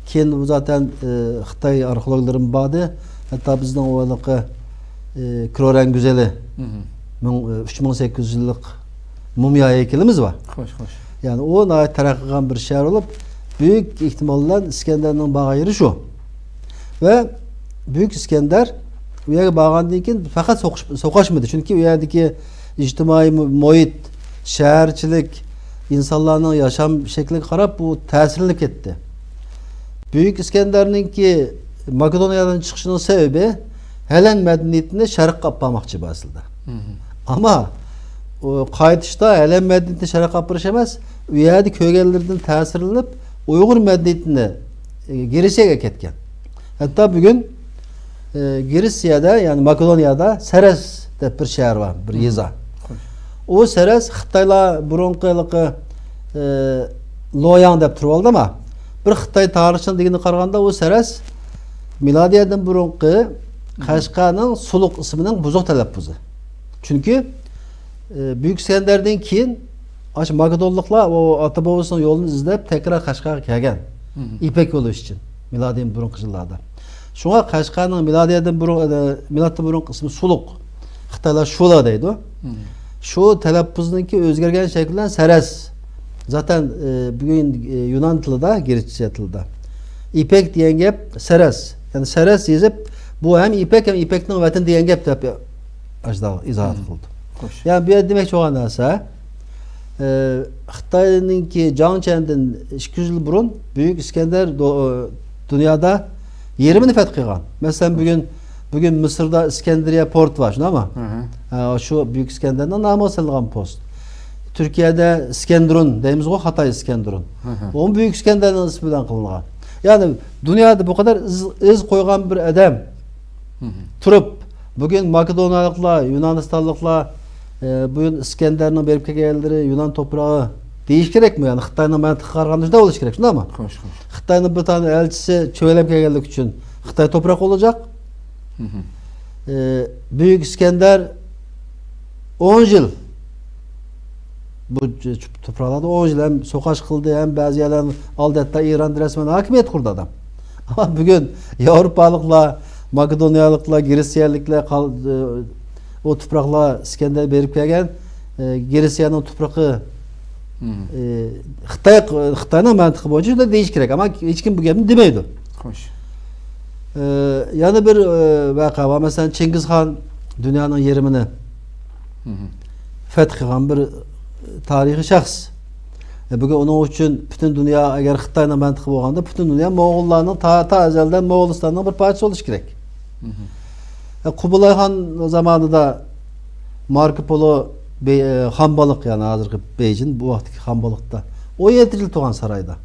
كېيىن بۇ زاتەن، ئە، خىتاي ئارخېئولوگلىرىمۇ باردى. ھەتتا بىزنىڭ ئۇ ھېلىقى، ئە، كروران گۈزېلى، مىڭ، ئە، ئۈچ مىڭ سەككىز يۈز يىللىق مۇمىيا ھەيكىلىمىز بار. خوش، خوش. يەنى ئۇ ناھايىتى تەرەققىي قىلغان بىر شەھەر بولۇپ، بۈيۈك ئېھتىمال بىلەن ئىسكەندەرنىڭ بارغان يېرى شۇ. ۋە بۈيۈك ئىسكەندەر ئۇ يەرگە بارغاندىن كېيىن پەقەت سوقۇش-، سوقۇشمىدى. چۈنكى ئۇ يەردىكى ئىجتىمائىي مۇ-، مۇھىت، شەھەرچىلىك، ئىنسانلارنىڭ ياشام شەكلىگە قاراپ ئۇ تەسىرلىنىپ كەتتى. بۈيۈك ئىسكەندەرنىڭكى ماكېدونىيەدىن چىقىشىنىڭ سەۋەبى ھەلەن مەدەنىيىتىنى شەرققە ئاپارماقچى بۇ ئەسلىدە. ئەمما ئۇ قايتىشتا ھەلەن مەدەنىيىتىنى شەرققە ئاپىرىش ئەمەس، ئۇ يەردە كۆرگەنلىرىدىن تەسىرلىنىپ، ئۇيغۇر مەدەنىيىتىنى، ئە، گرېتسىيەگە ئەكەتكەن. ھەتتا بۈگۈن، ئە، گرېتسىيەدە، يەنى ماكېدونىيەدە سەرەس دەپ بىر شەھەر بار، بىر يېزا. خوش. ئۇ سەرەس خىتايلار بۇرۇنقى ھېلىقى، ئە، لوياڭ دەپ تۇرۇۋالدىما؟ بىر خىتاي تارىخچىنىڭ دېگىنىگە قارىغاندا، ئۇ سەرەس مىلادىيەدىن بۇرۇنقى قەشقەرنىڭ سۇلۇق ئىسمىنىڭ بۇزۇق تەلەپپۇزى. چۈنكى، ئە، بۈيۈك ئىسكەندەردىن كېيىن ئاشۇ ماكېدونلۇقلار ئۇ ئاتا بوۋىسىنىڭ يولىنى ئىزدەپ تەكرار قەشقەرگە كەلگەن. ئىپەك يولى ئۈچۈن. مىلادىيەدىن بۇرۇنقى يىللاردا. شۇڭا قەشقەرنىڭ مىلادىيەدىن بۇرۇن، ئە، مىلادتىن بۇرۇنقى ئىسمى سۇلۇق. خىتايلار شۇلا دەيدۇ. شۇ تەلەپپۇزنىڭكى ئۆزگەرگەن شەكلى بىلەن سەرەس. زاتەن، ئە، بۈگۈن، ئە، يۇنان تىلىدا، گرېتسىيە تىلىدا ئىپەك دېگەن گەپ سەرەس. يەنى سەرەس يېزىپ، بۇ ھەم ئىپەك، ھەم ئىپەكنىڭ ۋەتىنى دېگەن گەپ دەپ ئاشۇنداق ئىزاھات قىلدى. خوش. يەنى بۇ يەردە دېمەكچى بولغان نەرسە، ئە، خىتاينىڭكى جاڭ چيەندىن ئىككى يۈز يىل بۇرۇن بۈيۈك ئىسكەندەر دو-، دۇنيادا يېرىمىنى فەتھ قىلغان. مەسىلەن، بۈگۈن، بۈگۈن مىسىردا ئىسكەندىرىيە پورتى بار، شۇنداقمۇ؟ ھە، شۇ بۈيۈك ئىسكەندەرنىڭ نامىغا سېلىنغان پوست. تۈركىيەدە ئىسكەندرۇن دەيمىزغۇ، خىتاي ئىسكەندرۇن. ئۇمۇ بۈيۈك ئىسكەندەرنىڭ ئىسمى بىلەن قىلىنغان. يەنى دۇنيادا بۇ قەدەر ئىز، ئىز قويغان بىر ئادەم تۇرۇپ، بۈگۈن ماكېدونىيالىقلار، يۇنانىستانلىقلار، ئە، بۈگۈن ئىسكەندەرنىڭ بېرىپ كەلگەنلىرى يۇنان توپراغى دېيىش كېرەكمۇ؟ يەنى خىتاينىڭ مەنتىقىگە قارىغاندا شۇنداق بولۇشى كېرەك، شۇنداقمۇ؟ خوش، خوش. خىتاينىڭ بىر دانە ئەلچىسى چۆۋەلەپ كەلگەنلىكى ئۈچۈن خىتاي توپراق بولىدىغان. ئە، بۈيۈك ئىسكەندەر ئون يىل بۇ ج-، ج-، توپراقلاردا ئون يىل ھەم سوقاش قىلدى، ھەم بەزى يەرلەرنى ئالدى، ھەتتا ئىراندا رەسمەن ھاكىمىيەت قۇردى ئادەم. ئەمما بۈگۈن ياۋروپالىقلار، ماكېدونىيالىقلار، گرېتسىيەلىكلەر قال-، ئە، ئۇ توپراقلار ئىسكەندەر بېرىپ كەلگەن، ئە، گرېتسىيەنىڭ توپرىقى، ئە، خىتاي، خىتاينىڭ مەنتىقى بويىچە شۇنداق دېيىش كېرەك. ئەمما ھېچكىم بۇ گەپنى دېمەيدۇ. خوش. ئە، يەنە بىر، ئە، ۋەقە بار. مەسىلەن، چىڭگىزخان دۇنيانىڭ يېرىمىنى فەتھ قىلغان بىر تارىخىي شەخس. ئە، بۈگۈن ئۇنىڭ ئۈچۈن پۈتۈن دۇنيا، ئەگەر خىتاينىڭ مەنتىقى بولغاندا، پۈتۈن دۇنيا موڭغۇللارنىڭ تا، تا ئەزەلدىن موغۇلىستاننىڭ بىر پارچىسى بولۇشى كېرەك. ئە، قۇبلاي خان زامانىدا ماركو پولو بې-، ئە، خان بالىق، يەنى ھازىرقى بېيجىڭ، بۇ ۋاقىتتىكى خان بالىقتا ئون يەتتە يىل تۇرغان سارايدا.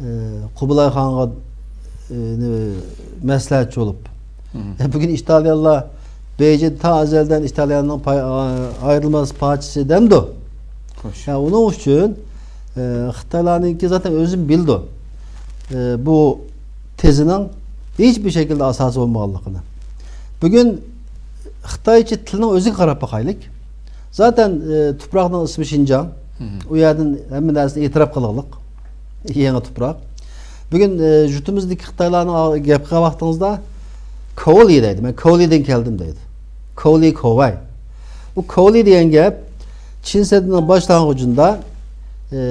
ئە، قۇبلاي خانغا، ئە، نېمە، مەسلىھەتچى بولۇپ. ئە، بۈگۈن ئىتالىيەلەر بېيجىڭ تا ئەزەلدىن ئىتالىيەنىڭ پاي-، ئايرىلماس پارچىسى دەمدۇ؟ خوش. يا، ئۇنىڭ ئۈچۈن، ئە، خىتايلارنىڭكى زاتەن ئۆزىمۇ بىلىدۇ. ئە، بۇ تېزىنىڭ ھېچبىر شەكىلدە ئاساسى بولمىغانلىقىنى. بۈگۈن خىتايچە تىلنىڭ ئۆزىگە قاراپ باقايلىك. زاتەن، ئە، تۇپراقنىڭ ئىسمى شىنجاڭ. ئۇ يەردىن ھەممە نەرسىنى ئېتىراپ قىلغانلىق. يېڭى تۇپراق. بۈگۈن، ئە، يۇرتىمىزدىكى خىتايلارنىڭ گەپ قىلغان ۋاقتىڭىزدا، كوۋلى دەيدۇ. مەن كوۋلىدىن كەلدىم دەيدۇ. كوۋلى، كوۋاي. بۇ كوۋلى دېگەن گەپ چىن سەددىنىڭ باشلانغۇچىدا، ئە،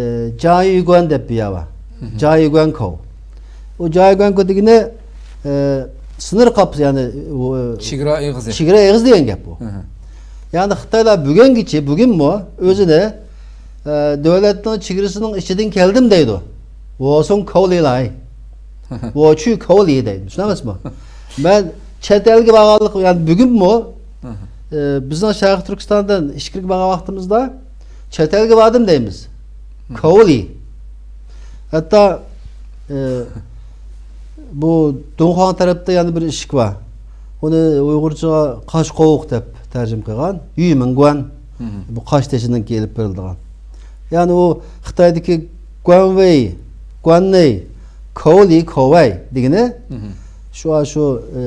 جايۈگۈەن دەپ بىر يەر بار. جايۈگۈەن كوۋ. ئۇ جايۈگۈەن كوۋ دېگىنى، ئە، سىنىر قاپىسى، يەنى، ئۇ، چېگرا ئېغىزى. چېگرا ئېغىزى دېگەن گەپ بۇ. يەنى خىتايلار بۈگۈنگىچە، بۈگۈنمۇ ئۆزىنى، ئە، دۆلەتنىڭ چېگرىسىنىڭ ئىچىدىن كەلدىم دەيدۇ. ۋوسۇڭ كوۋلى لاي. ۋوچۈ كوۋلى دەيدۇ. شۇنداق ئەمەسمۇ؟ مەن چەت ئەلگە بارغانلىق، يەنى بۈگۈنمۇ، ئە، بىزنىڭ شەرقىي تۈركىستاندىن ئىچكىرىگە بارغان ۋاقتىمىزدا چەت ئەلگە باردىم دەيمىز. كوۋلى. ھەتتا، ئە، بۇ دۇڭخۇاڭ تەرەپتە يەنە بىر ئىشىك بار. ئۇنى ئۇيغۇرچىغا قاش قوۋۇق دەپ تەرجىمە قىلغان. يۈمىڭگۈەن. بۇ قاش تېشىنىڭكى ئېلىپ بېرىلىدىغان. يەنى ئۇ خىتايدىكى گۇەنۋېي، گۇەننېي، كوۋلى، كوۋاي دېگىنى شۇ، شۇ، ئە،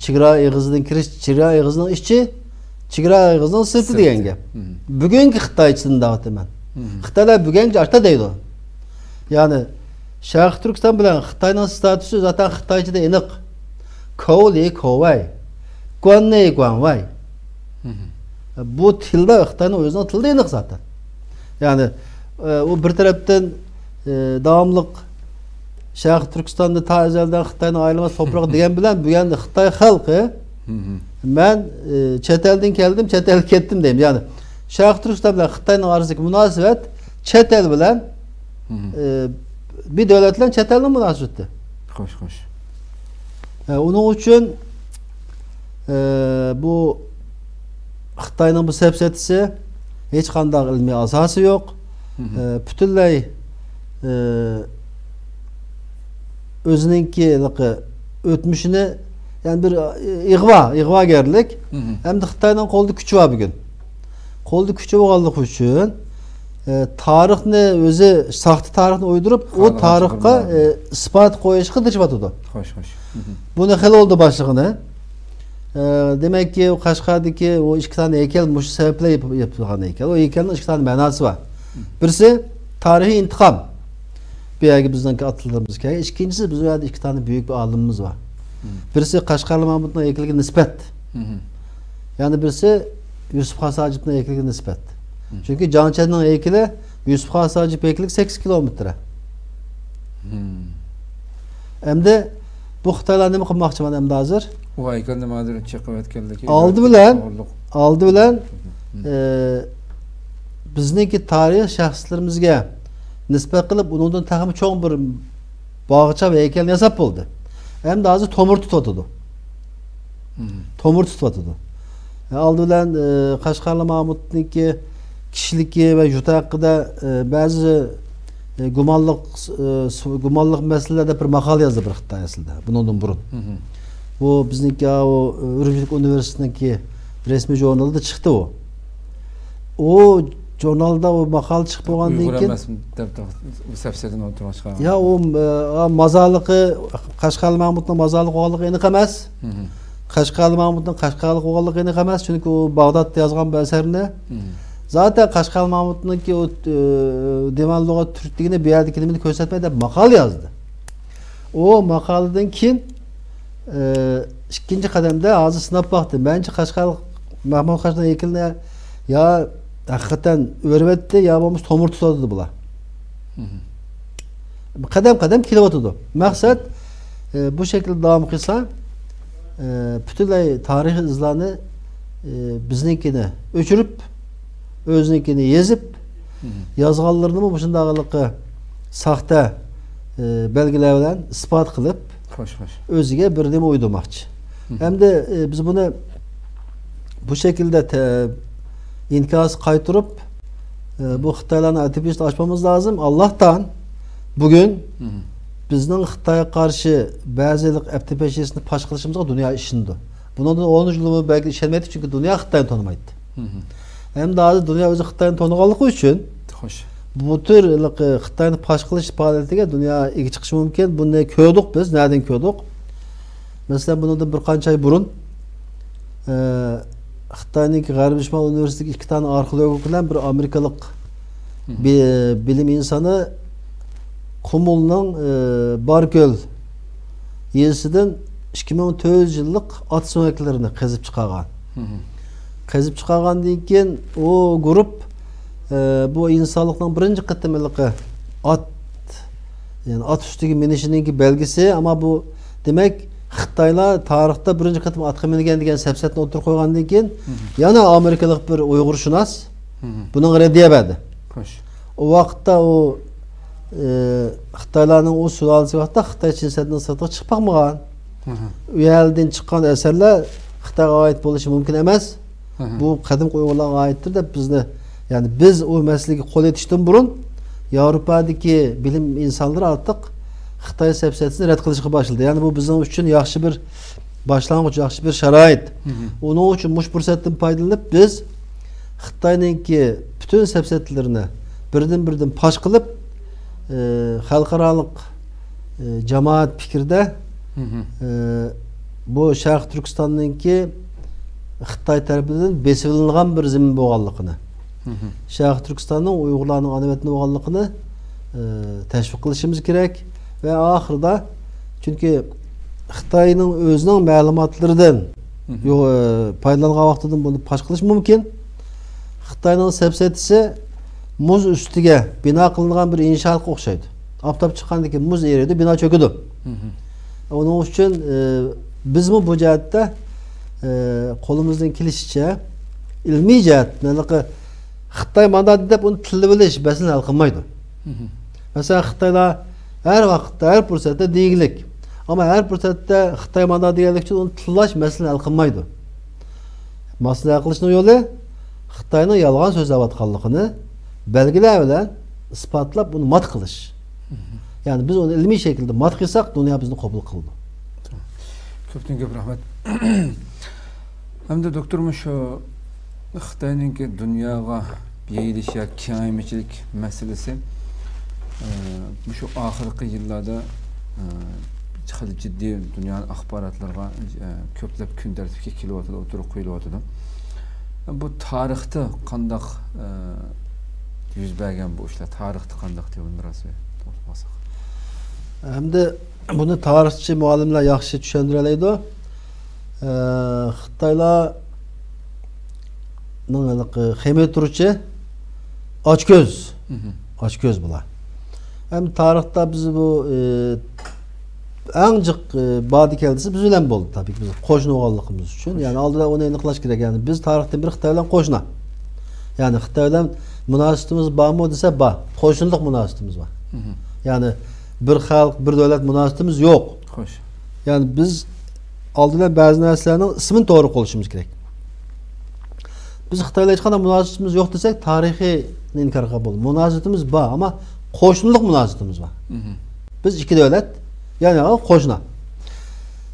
چېگرا ئېغىزىدىن كىرىش، چېگرا ئېغىزىنىڭ ئىچى، چېگرا ئېغىزىنىڭ سىرتى دېگەن گەپ. بۈگۈنكى خىتايچىسىنى دەۋاتىمەن. خىتايلار بۈگۈنگىچە ئاشتا دەيدۇ. يەنى شەرقىي تۈركىستان بىلەن خىتاينىڭ ستاتۇسى زاتەن خىتايچىدا ئېنىق. كوۋلى، كوۋاي. گۇەننېي، گۇەنۋاي. بۇ تىلدا خىتاينىڭ ئۆزىنىڭ تىلىدا ئېنىق زاتەن. يەنى، ئە، ئۇ بىر تەرەپتىن، ئە، داۋاملىق شەرقىي تۈركىستاندا تا ئەزەلدىن خىتاينىڭ ئايرىلماس تۇپرىقى دېگەن بىلەن، بۈگۈن خىتاي خەلقى، مەن، ئە، چەت ئەلدىن كەلدىم، چەت ئەلگە كەتتىم دەيمىز. يەنى شەرقىي تۈركىستان بىلەن خىتاينىڭ ئارىسىدىكى مۇناسىۋەت چەت ئەل بىلەن، ئە، بىر دۆلەت بىلەن چەت ئەلنىڭ مۇناسىۋىتى. خوش، خوش. ئە، ئۇنىڭ ئۈچۈن، ئە، بۇ خىتاينىڭ بۇ سەپسەتىسى ھېچقانداق ئىلمىي ئاساسى يوق. ئە، پۈتۈنلەي، ئە، ئۆزىنىڭكى ھېلىقى ئۆتمۈشىنى، يەنى بىر، ئىغۋا، ئىغۋاگەرلىك. ھەمدە خىتاينىڭ قولىدا كۈچى بار بۈگۈن. قولىدا كۈچى بولغانلىقى ئۈچۈن، ئە، تارىخنى ئۆزى، ساختا تارىخنى ئويدۇرۇپ، ئۇ تارىخقا، ئە، ئىسپات قويۇشقا تىرىشىۋاتىدۇ. خوش، خوش. بۇنى خېلى بولدى باشلىغىنى. ئە، دېمەككى، ئۇ قەشقەردىكى ئۇ ئىككى دانە ھەيكەل مۇشۇ سەۋەب بىلەن يېپىلغان ھەيكەل. ئۇ ھەيكەلنىڭ ئىككى دانە مەناسى بار. بىرسى تارىخىي ئىنتىقام. بۇ يەرگە بىزنىڭكى ئاتىلىرىمىز كەلگەن. ئىككىنچىسى، بىز ئۇ يەردە ئىككى دانە بۈيۈك بىر ئالىمىمىز بار. بىرسى قەشقەرلى مەمۇتنىڭ ھەيكىلىگە نىسبەت. يەنە بىرسى يۈسۈپ خاس ھاجىپنىڭ ھەيكىلىگە نىسبەت. چۈنكى جاڭ چيەننىڭ ھەيكىلى يۈسۈپ خاس ھاجىپ ھەيكىلىگە سەككىز كىلومېتىر. ئەمدى بۇ خىتايلار نېمە قىلماقچى مانا ئەمدى ھازىر؟ ئۇ ھەيكەلنى مانا چېقىۋەتكەنلىكى ئالدى بىلەن، توغرىلىق. ئالدى بىلەن، ئە، بىزنىڭكى تارىخىي شەخسلىرىمىزگە نىسبەت قىلىپ، ئۇنىڭدىن تېخىمۇ چوڭ بىر باغچە ۋە ھەيكەلنى ياساپ بولدى. ئەمدى ھازىر تومۇر تۇتۇۋاتىدۇ. تومۇر تۇتۇۋاتىدۇ. ئالدى بىلەن، ئە، قەشقەرلى مەمۇتنىڭكى كىشىلىكى ۋە يۇرتى ھەققىدە، ئە، بەزى، ئە، گۇمانلىق، ئە، گۇمانلىق مەسىلىلەردە بىر ماقالە يازدى بىر خىتاي ئەسلىدە، بۇنىڭدىن بۇرۇن. بۇ بىزنىڭكى، ئۇ، ئۈرۈمچىدىكى ئۇنىۋېرسىتېتنىڭكى رەسمىي ژۇرنىلىدا چىقتى ئۇ. ئۇ ژۇرنالدا ئۇ ماقالە چىقىپ بولغاندىن كېيىن، ئۇيغۇر ئەمەس دەپ، بۇ سەپسەتىنى ئوتتۇرىغا چىقارغان. يا، ئۇ، ئە، مازارلىقى، قەشقەرلى مەمۇتنىڭ مازارلىقى بولغانلىقى ئېنىق ئەمەس. قەشقەرلى مەمۇتنىڭ قەشقەرلىك بولغانلىقى ئېنىق ئەمەس، چۈنكى ئۇ باغدادتا يازغان بۇ ئەسەرنى. زاتەن قەشقەرلى مەمۇتنىڭكى ئۇ، ئە، دىۋان لۇغەت تۈركلۈكىنى بۇ يەردىكى نېمىنى كۆرسەتمەي دەپ ماقالە يازدى. ئۇ ماقالىدىن كېيىن، ئە، ئىككىنچى قەدەمدە ھازىر سىناپ باقتى. مەنچە قەشقەرلىك مەمۇت قاشنىڭ ھەيكىلىنى يا ھەقىقەتەن ئۆرۈۋەتتى، يا بولمىسا تومۇر تۇتۇۋاتىدۇ بۇلار. قەدەم-قەدەم كېلىۋاتىدۇ. مەقسەت، ئە، بۇ شەكىلدە داۋام قىلسا، ئە، پۈتۈنلەي تارىخىي ئىزلارنى، ئە، بىزنىڭكىنى ئۆچۈرۈپ، ئۆزىنىڭكىنى يېزىپ، مم. يازغانلىرىنىمۇ مۇشۇنداق ھېلىقى ساختا، ئە، بەلگىلەر بىلەن ئىسپات قىلىپ، خوش، خوش. ئۆزىگە بىر نېمە ئويدۇرماقچى. مم. ھەمدە، ئە، بىز بۇنى بۇ شەكىلدە تە-، ئىنكاس قايتۇرۇپ، ئە، بۇ خىتايلارنىڭ ئەتىپىشىنى ئاچمىمىز لازىم. ئاللاھتان بۈگۈن مم. بىزنىڭ خىتايغا قارشى بەزى ھېلىقى ئەپتىپەشىسىنى پاش قىلىشىمىزغا دۇنيا ئىشىنىدۇ. بۇنىڭدىن ئون يىل بۇرۇن بەلكى ئىشەنمەيتتى، چۈنكى دۇنيا خىتاينى تونۇمايتتى. مم. ئەمدى ھازىر دۇنيا ئۆزى خىتاينى تونۇغانلىقى ئۈچۈن خوش. بۇ تۈر ھېلىقى خىتاينى پاش قىلىش پائالىيىتىگە دۇنيا ئىگە چىقىشى مۇمكىن. بۇنى كۆردۇق بىز. نەدىن كۆردۇق؟ مەسىلەن، بۇنىڭدىن بىر قانچە ئاي بۇرۇن، ئە، خىتاينىڭكى غەربىي شىمال ئۇنىۋېرسىتېتىدىكى ئىككى دانە ئارخېئولوگ بىلەن بىر ئامېرىكىلىق مم. بى-، بىلىم ئىنسانى قۇمۇلنىڭ، ئە، باركۆل يېزىسىدىن ئىككى مىڭ تۆت يۈز يىللىق ئات سۆڭەكلىرىنى قېزىپ چىقارغان. مم. قېزىپ چىقارغاندىن كېيىن ئۇ گۇرۇپ، ئە، بۇ ئىنسانلىقنىڭ بىرىنچى قېتىملىقى ئات، يەنى ئات ئۈستىگە مىنىشىنىڭكى بەلگىسى، ئەمما بۇ، دېمەك، خىتايلار تارىختا بىرىنچى قېتىم ئاتقا مىنگەن دېگەن سەپسەتىنى ئوتتۇرىغا قويغاندىن كېيىن، مم. يەنە ئامېرىكىلىق بىر ئۇيغۇرشۇناس مم. بۇنىڭغا رەددىيە بەردى. خوش. ئۇ ۋاقىتتا ئۇ، ئى، خىتايلارنىڭ ئۇ سۇلالىسى ۋاقىتتا خىتاي چىن سەددىنىڭ سىرتىغا چىقىپ باقمىغان. مم. ئۇ يەردىن چىققان ئەسەرلەر خىتايغا ئائىت بولۇشى مۇمكىن ئەمەس. مم. بۇ قەدىمكى ئۇيغۇرلارغا ئائىتتۇر دەپ بىزنى، يەنى بىز ئۇ مەسىلىگە قول ئېتىشتىن بۇرۇن ياۋروپادىكى بىلىم ئىنسانلىرى ئارتۇق خىتاي سەپسەتىسىنى رەت قىلىشقا باشلىدى. يەنى بۇ بىزنىڭ ئۈچۈن ياخشى بىر باشلانغۇچ، ياخشى بىر شارائىت. مم. ئۇنىڭ ئۈچۈن مۇشۇ پۇرسەتتىن پايدىلىنىپ بىز خىتاينىڭكى پۈتۈن سەپسەتىلىرىنى بىردىن-بىردىن پاش قىلىپ، ئى، خەلقئارالىق، ئى، جامائەت پىكرىدە، مم. ئى، بۇ شەرقىي تۈركىستاننىڭكى خىتاي تەرىپىدىن بېسىۋېلىنغان بىر زېمىن بولغانلىقىنى، مم. شەرقىي تۈركىستاننىڭ ئۇيغۇرلارنىڭ ئانا ۋەتىنى بولغانلىقىنى، ئى، تەشۋىق قىلىشىمىز كېرەك. ۋە ئاخىرىدا، چۈنكى خىتاينىڭ ئۆزىنىڭ مەلۇماتلىرىدىن مم. يو-، ئى، پايدىلانغان ۋاقتىدىن بۇنى پاش قىلىش مۇمكىن. خىتاينىڭ سەپسەتىسى مۇز ئۈستىگە بىنا قىلىنغان بىر ئىنشائاتقا ئوخشايدۇ. ئاپتاپ چىققاندىن كېيىن مۇز ئېرىيدۇ، بىنا چۆكىدۇ. مم. ئۇنىڭ ئۈچۈن، ئى، بىزمۇ بۇ جەھەتتە، ئى، قولىمىزدىن كېلىشىچە ئىلمىي جەھەتتىن، ھېلىقى خىتاي مانداق دەپ ئۇنى تىللىۋېلىش مەسىلىنى ھەل قىلمايدۇ. مم. مەسىلەن، خىتايلار ھەر ۋاقىتتا، ھەر پۇرسەتتە دېگۈلۈك. ئەمما ھەر پۇرسەتتە خىتاي مانداق دېگەنلىك ئۈچۈن ئۇنى تىللاش مەسىلىنى ھەل قىلمايدۇ. مەسىلىنى ھەل قىلىشنىڭ يولى خىتاينىڭ يالغان سۆزلەۋاتقانلىقىنى بەلگىلەر بىلەن ئىسپاتلاپ، ئۇنى مات قىلىش. مم. يەنى بىز ئۇنى ئىلمىي شەكىلدە مات قىلساق، دۇنيا بىزنى قوبۇل قىلىدۇ. كۆپتىن كۆپ رەھمەت. ھەمدە دوكتور، مۇشۇ خىتاينىڭكى دۇنياغا يېيىلىش ياكى كېڭەيمىچىلىك مەسىلىسى، ئە، مۇشۇ ئاخىرقى يىللاردا، ئە، خېلى جىددىي دۇنيا ئاخباراتلىرىغا، ئە، كۆپلەپ كۈن تەرتىپكە كېلىۋاتىدۇ، ئوتتۇرىغا قويۇلۇۋاتىدۇ. بۇ تارىختا قانداق، ئە، يۈز بەرگەن بۇ ئىشلار؟ تارىختا قانداق دېگەن بىراز توختىلىپ قالساق. ھەمدە بۇنى تارىخچى مۇئەللىملەر ياخشى چۈشەندۈرەلەيدۇ. ئە، خىتايلارنىڭ ھېلىقى خېمىتۇرۇچى ئاچكۆز. مم. ئاچكۆز بۇلار. ھەم تارىختا بىز بۇ، ئى، ئەڭ جىق، ئى، بادى كەلدىسى بىز بىلەن بولدى. تەبىئىي، بىز قوشنا بولغانلىقىمىز ئۈچۈن. خوش. يەنى ئالدىدا ئۇنى ئېنىقلاش كېرەك. يەنى بىز تارىختىن بېرى خىتاي بىلەن قوشنا. يەنى خىتاي بىلەن مۇناسىۋىتىمىز بارمۇ دېسە، بار. قوشنىلىق مۇناسىۋىتىمىز بار. مم. يەنى بىر خەلق، بىر دۆلەت مۇناسىۋىتىمىز يوق. خوش. يەنى بىز ئالدى بىلەن بەزى نەرسىلەرنىڭ ئىسمىنى توغرا قوللىشىمىز كېرەك. بىز خىتاي بىلەن ھېچقانداق مۇناسىۋىتىمىز يوق دېسەك، تارىخىينى ئىنكار قىلغان بولىدۇ. مۇناسىۋىتىمىز بار، ئەمما قوشنىلىق مۇناسىۋىتىمىز بار. مم. بىز ئىككى دۆلەت، يەنى قوشنا.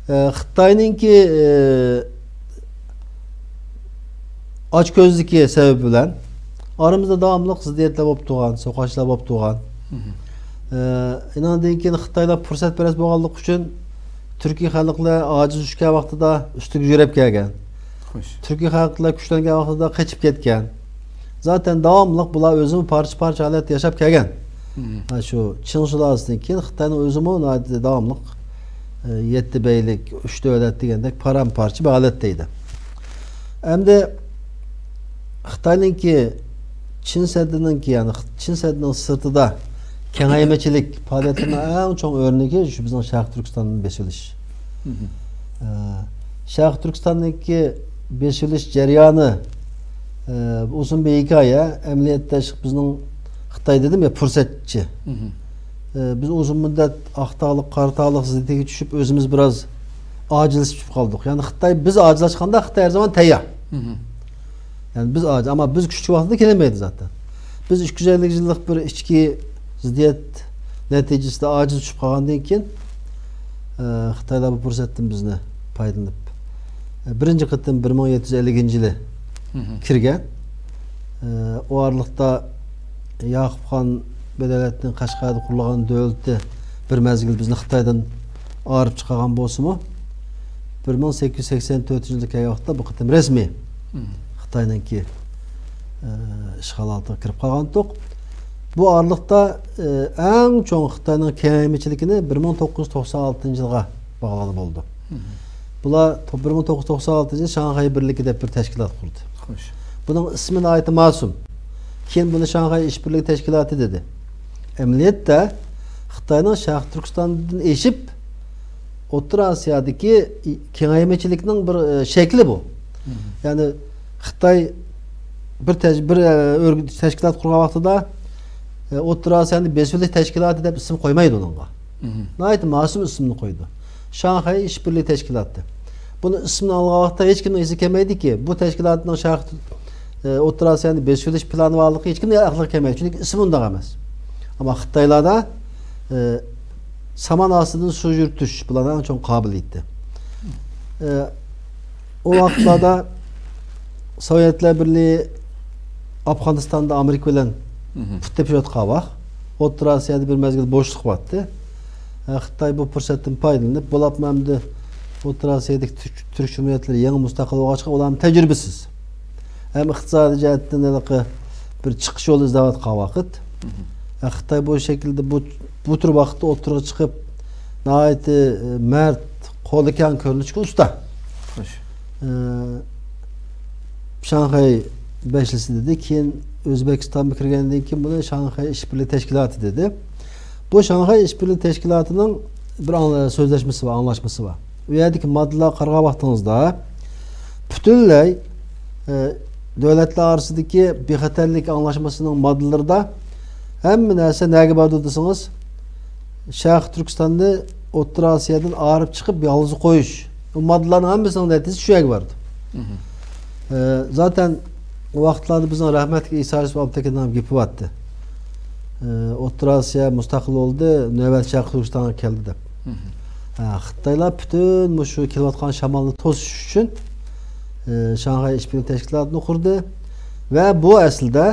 ئە، خىتاينىڭكى، ئە، ئاچكۆزلۈكى سەۋەبى بىلەن ئارىمىزدا داۋاملىق زىددىيەتلەر بولۇپ تۇرغان، سوقۇشلار بولۇپ تۇرغان. مم. ئە، ئۇنىڭدىن كېيىن خىتايلار پۇرسەتپەرەس بولغانلىقى ئۈچۈن تۈركىي خەلقلەر ئاجىز چۈشكەن ۋاقتىدا ئۈستىگە يۆرەپ كەلگەن. خوش. تۈركىي خەلقلەر كۈچلەنگەن ۋاقتىدا قېچىپ كەتكەن. زاتەن داۋاملىق بۇلار ئۆزىمۇ پارچە-پارچە ھالەتتە ياشاپ كەلگەن. مم. ھە، شۇ چىڭ سۇلالىسىدىن كېيىن خىتاينىڭ ئۆزىمۇ ناھايىتى داۋاملىق، ئە، يەتتە بەگلىك، ئۈچ دۆلەت دېگەندەك پارام-پارچە بىر ھالەتتە ئىدى. ئەمدى خىتاينىڭكى چىن سەددىنىڭكى، يەنى چىن سەددىنىڭ سىرتىدا كېڭەيمىچىلىك پائالىيەتلىرىنىڭ ئەڭ چوڭ ئۆرنىكى شۇ بىزنىڭ شەرقىي تۈركىستاندىن بېسىۋېلىش. مم. ئە، شەرقىي تۈركىستاندىكى بېسىۋېلىش جەريانى، ئە، ئۇزۇن بىر ھېكايە. ئەمەلىيەتتە، شۇ بىزنىڭ خىتاي دېدىم يا، پۇرسەتچى. مهم. ئە، بىز ئۇزۇن مۇددەت ئاق تاغلىق، قارا تاغلىق زىددىيىتىگە چۈشۈپ، ئۆزىمىز بىراز ئاجىزلىشىپ قالدۇق. يەنى خىتاي، بىز ئاجىزلاشقاندا خىتاي ھەر زامان تەييار. مهم. يەنى بىز ئاجىز، ئەمما بىز كۈچلۈك ۋاقتىدا كېلەلمەيدۇ زاتەن. بىز ئىككى يۈز ئەللىك يىللىق بىر ئىچكى زىددىيەت نەتىجىسىدە ئاجىز چۈشۈپ قالغاندىن كېيىن، ئە، خىتايلار بۇ پۇرسەتتىن بىزنى پايدىلىنىپ، ئە، بىرىنچى قېتىم بىر مىڭ يەتتە يۈز ئەللىكىنچى يىلى مهم. كىرگەن. ئە، ئۇ ئارىلىقتا ياقۇپخان بىر دۆلەتنىڭ قەشقەردە قۇرۇلغان دۆلىتى بىر مەزگىل بىزنى خىتايدىن ئايرىپ چىقارغان بولسىمۇ، بىر مىڭ سەككىز يۈز سەكسەن تۆتىنچى يىلدا كەلگەن ۋاقىتتا بۇ قېتىم رەسمىي مم. خىتاينىڭكى، ئە، ئىشغالاتىغا كىرىپ قالغانتۇق. بۇ ئارىلىقتا، ئە، ئەڭ چوڭ خىتاينىڭ كېڭەيمىچىلىكىنى بىر مىڭ توققۇز يۈز توقسان ئالتىنچى يىلغا باغلىغىلى بولىدۇ. مم. بۇلار تو-، بىر مىڭ توققۇز يۈز توقسان ئالتىنچى يىلى شاڭخەي بىرلىكى دەپ بىر تەشكىلات قۇردى. خوش. بۇنىڭ ئىسمى ناھايىتى ماسۇم. كېيىن بۇنى شاڭخەي ئىشبىرلىكى تەشكىلاتى دېدى. ئەمەلىيەتتە، خىتاينىڭ شەرقىي تۈركىستاندىن ئېشىپ، ئوتتۇرا ئاسىيادىكى كېڭەيمىچىلىكنىڭ بىر، ئە، شەكلى بۇ. مم. يەنى خىتاي بىر تەش-، بىر، ئە، ئۆرگۈت، تەشكىلات قۇرغان ۋاقتىدا، ئە، ئوتتۇرا ئاسىيانى بېسىۋېلىش تەشكىلاتى دەپ ئىسىم قويمايدۇ ئۇنىڭغا. مم. ناھايىتى ماسۇم ئىسىمنى قويىدۇ. شاڭخەي ئىشبىرلىك تەشكىلاتى. بۇنى ئىسمىنى ئالغان ۋاقىتتا ھېچكىمنىڭ ئېسىگە كەلمەيدىكى، بۇ تەشكىلاتنىڭ شەرقىي، ئە، ئوتتۇرا ئاسىيانى بېسىۋېلىش پىلانى بارلىقى ھېچكىمنىڭ ئەقلىگە كەلمەيدۇ. چۈنكى ئىسمى ئۇنداق ئەمەس. ئەمما خىتايلاردا، ئە، سامان ئاستىدىن سۇ يۈرتۈش بۇلارنىڭ ئەڭ چوڭ قابىلىيىتى. ئە، ئۇ ۋاقىتلاردا سوۋېتلار بىرلىكى ئافغانىستاندا ئامېرىكا بىلەن مهم. پۇت تېپىشىۋاتقان ۋاق. ئوتتۇرا ئاسىيادا بىر مەزگىل بوشلۇق بارتتى. ئە، خىتاي بۇ پۇرسەتتىن پايدىلىنىپ، بولۇپمۇ ئەمدى ئوتتۇرا ئاسىيادىكى تۈرك، تۈرك جۇمھۇرىيەتلىرى يېڭى مۇستەقىل بولغاچقا، ئۇلارمۇ تەجرىبىسىز. ھەم ئىقتىسادىي جەھەتتىن ھېلىقى بىر چىقىش يولى ئىزدەۋاتقان ۋاقىت. مهم. ئە، خىتاي بۇ شەكىلدە بۇ، بۇ تۈر ۋاقىتتا ئوتتۇرىغا چىقىپ، ناھايىتى، ئە، مەرد، قولى كەڭ كۆرۈنۈشكە ئۇستا. خوش. ئە، شاڭخەي بەشلىسى دېدى، كېيىن ئۆزبېكىستانغا كىرگەندىن كېيىن بۇنى شاڭخەي ئىشبىرلىك تەشكىلاتى دېدى. بۇ شاڭخەي ئىشبىرلىك تەشكىلاتىنىڭ بىر ئاڭلا-، سۆزلەشمىسى بار، ئاڭلاشمىسى بار. ئۇ يەردىكى ماددىلارغا قارىغان ۋاقتىڭىزدا، پۈتۈنلەي، ئە، دۆلەتلەر ئارىسىدىكى بىخەتەرلىك ئاڭلاشمىسىنىڭ ماددىلىرىدا ھەممە نەرسە نەگە بارىدۇ دېسىڭىز، شەرقىي تۈركىستاننى ئوتتۇرا ئاسىيادىن ئايرىپ چىقىپ، يالغۇز قويۇش. بۇ ماددىلارنىڭ ھەممىسىنىڭ نەتىجىسى شۇ يەرگە بارىدۇ. مهم. ئە، زاتەن ئۇ ۋاقىتلاردا بىزنىڭ رەھمەتلىك ئىسا يۈسۈپ ئابدۇتەكىننىڭ گېپى بارتتى. ئە، ئوتتۇرا ئاسىيا مۇستەقىل بولدى، نۆۋەت شەرقىي تۈركىستانغا كەلدى دەپ. مهم. ئە، خىتايلار پۈتۈن مۇشۇ كېلىۋاتقان شامالنى توسۇش ئۈچۈن، ئە، شاڭخەي ئىشبىرلىك تەشكىلاتىنى قۇردى ۋە بۇ ئەسلىدە،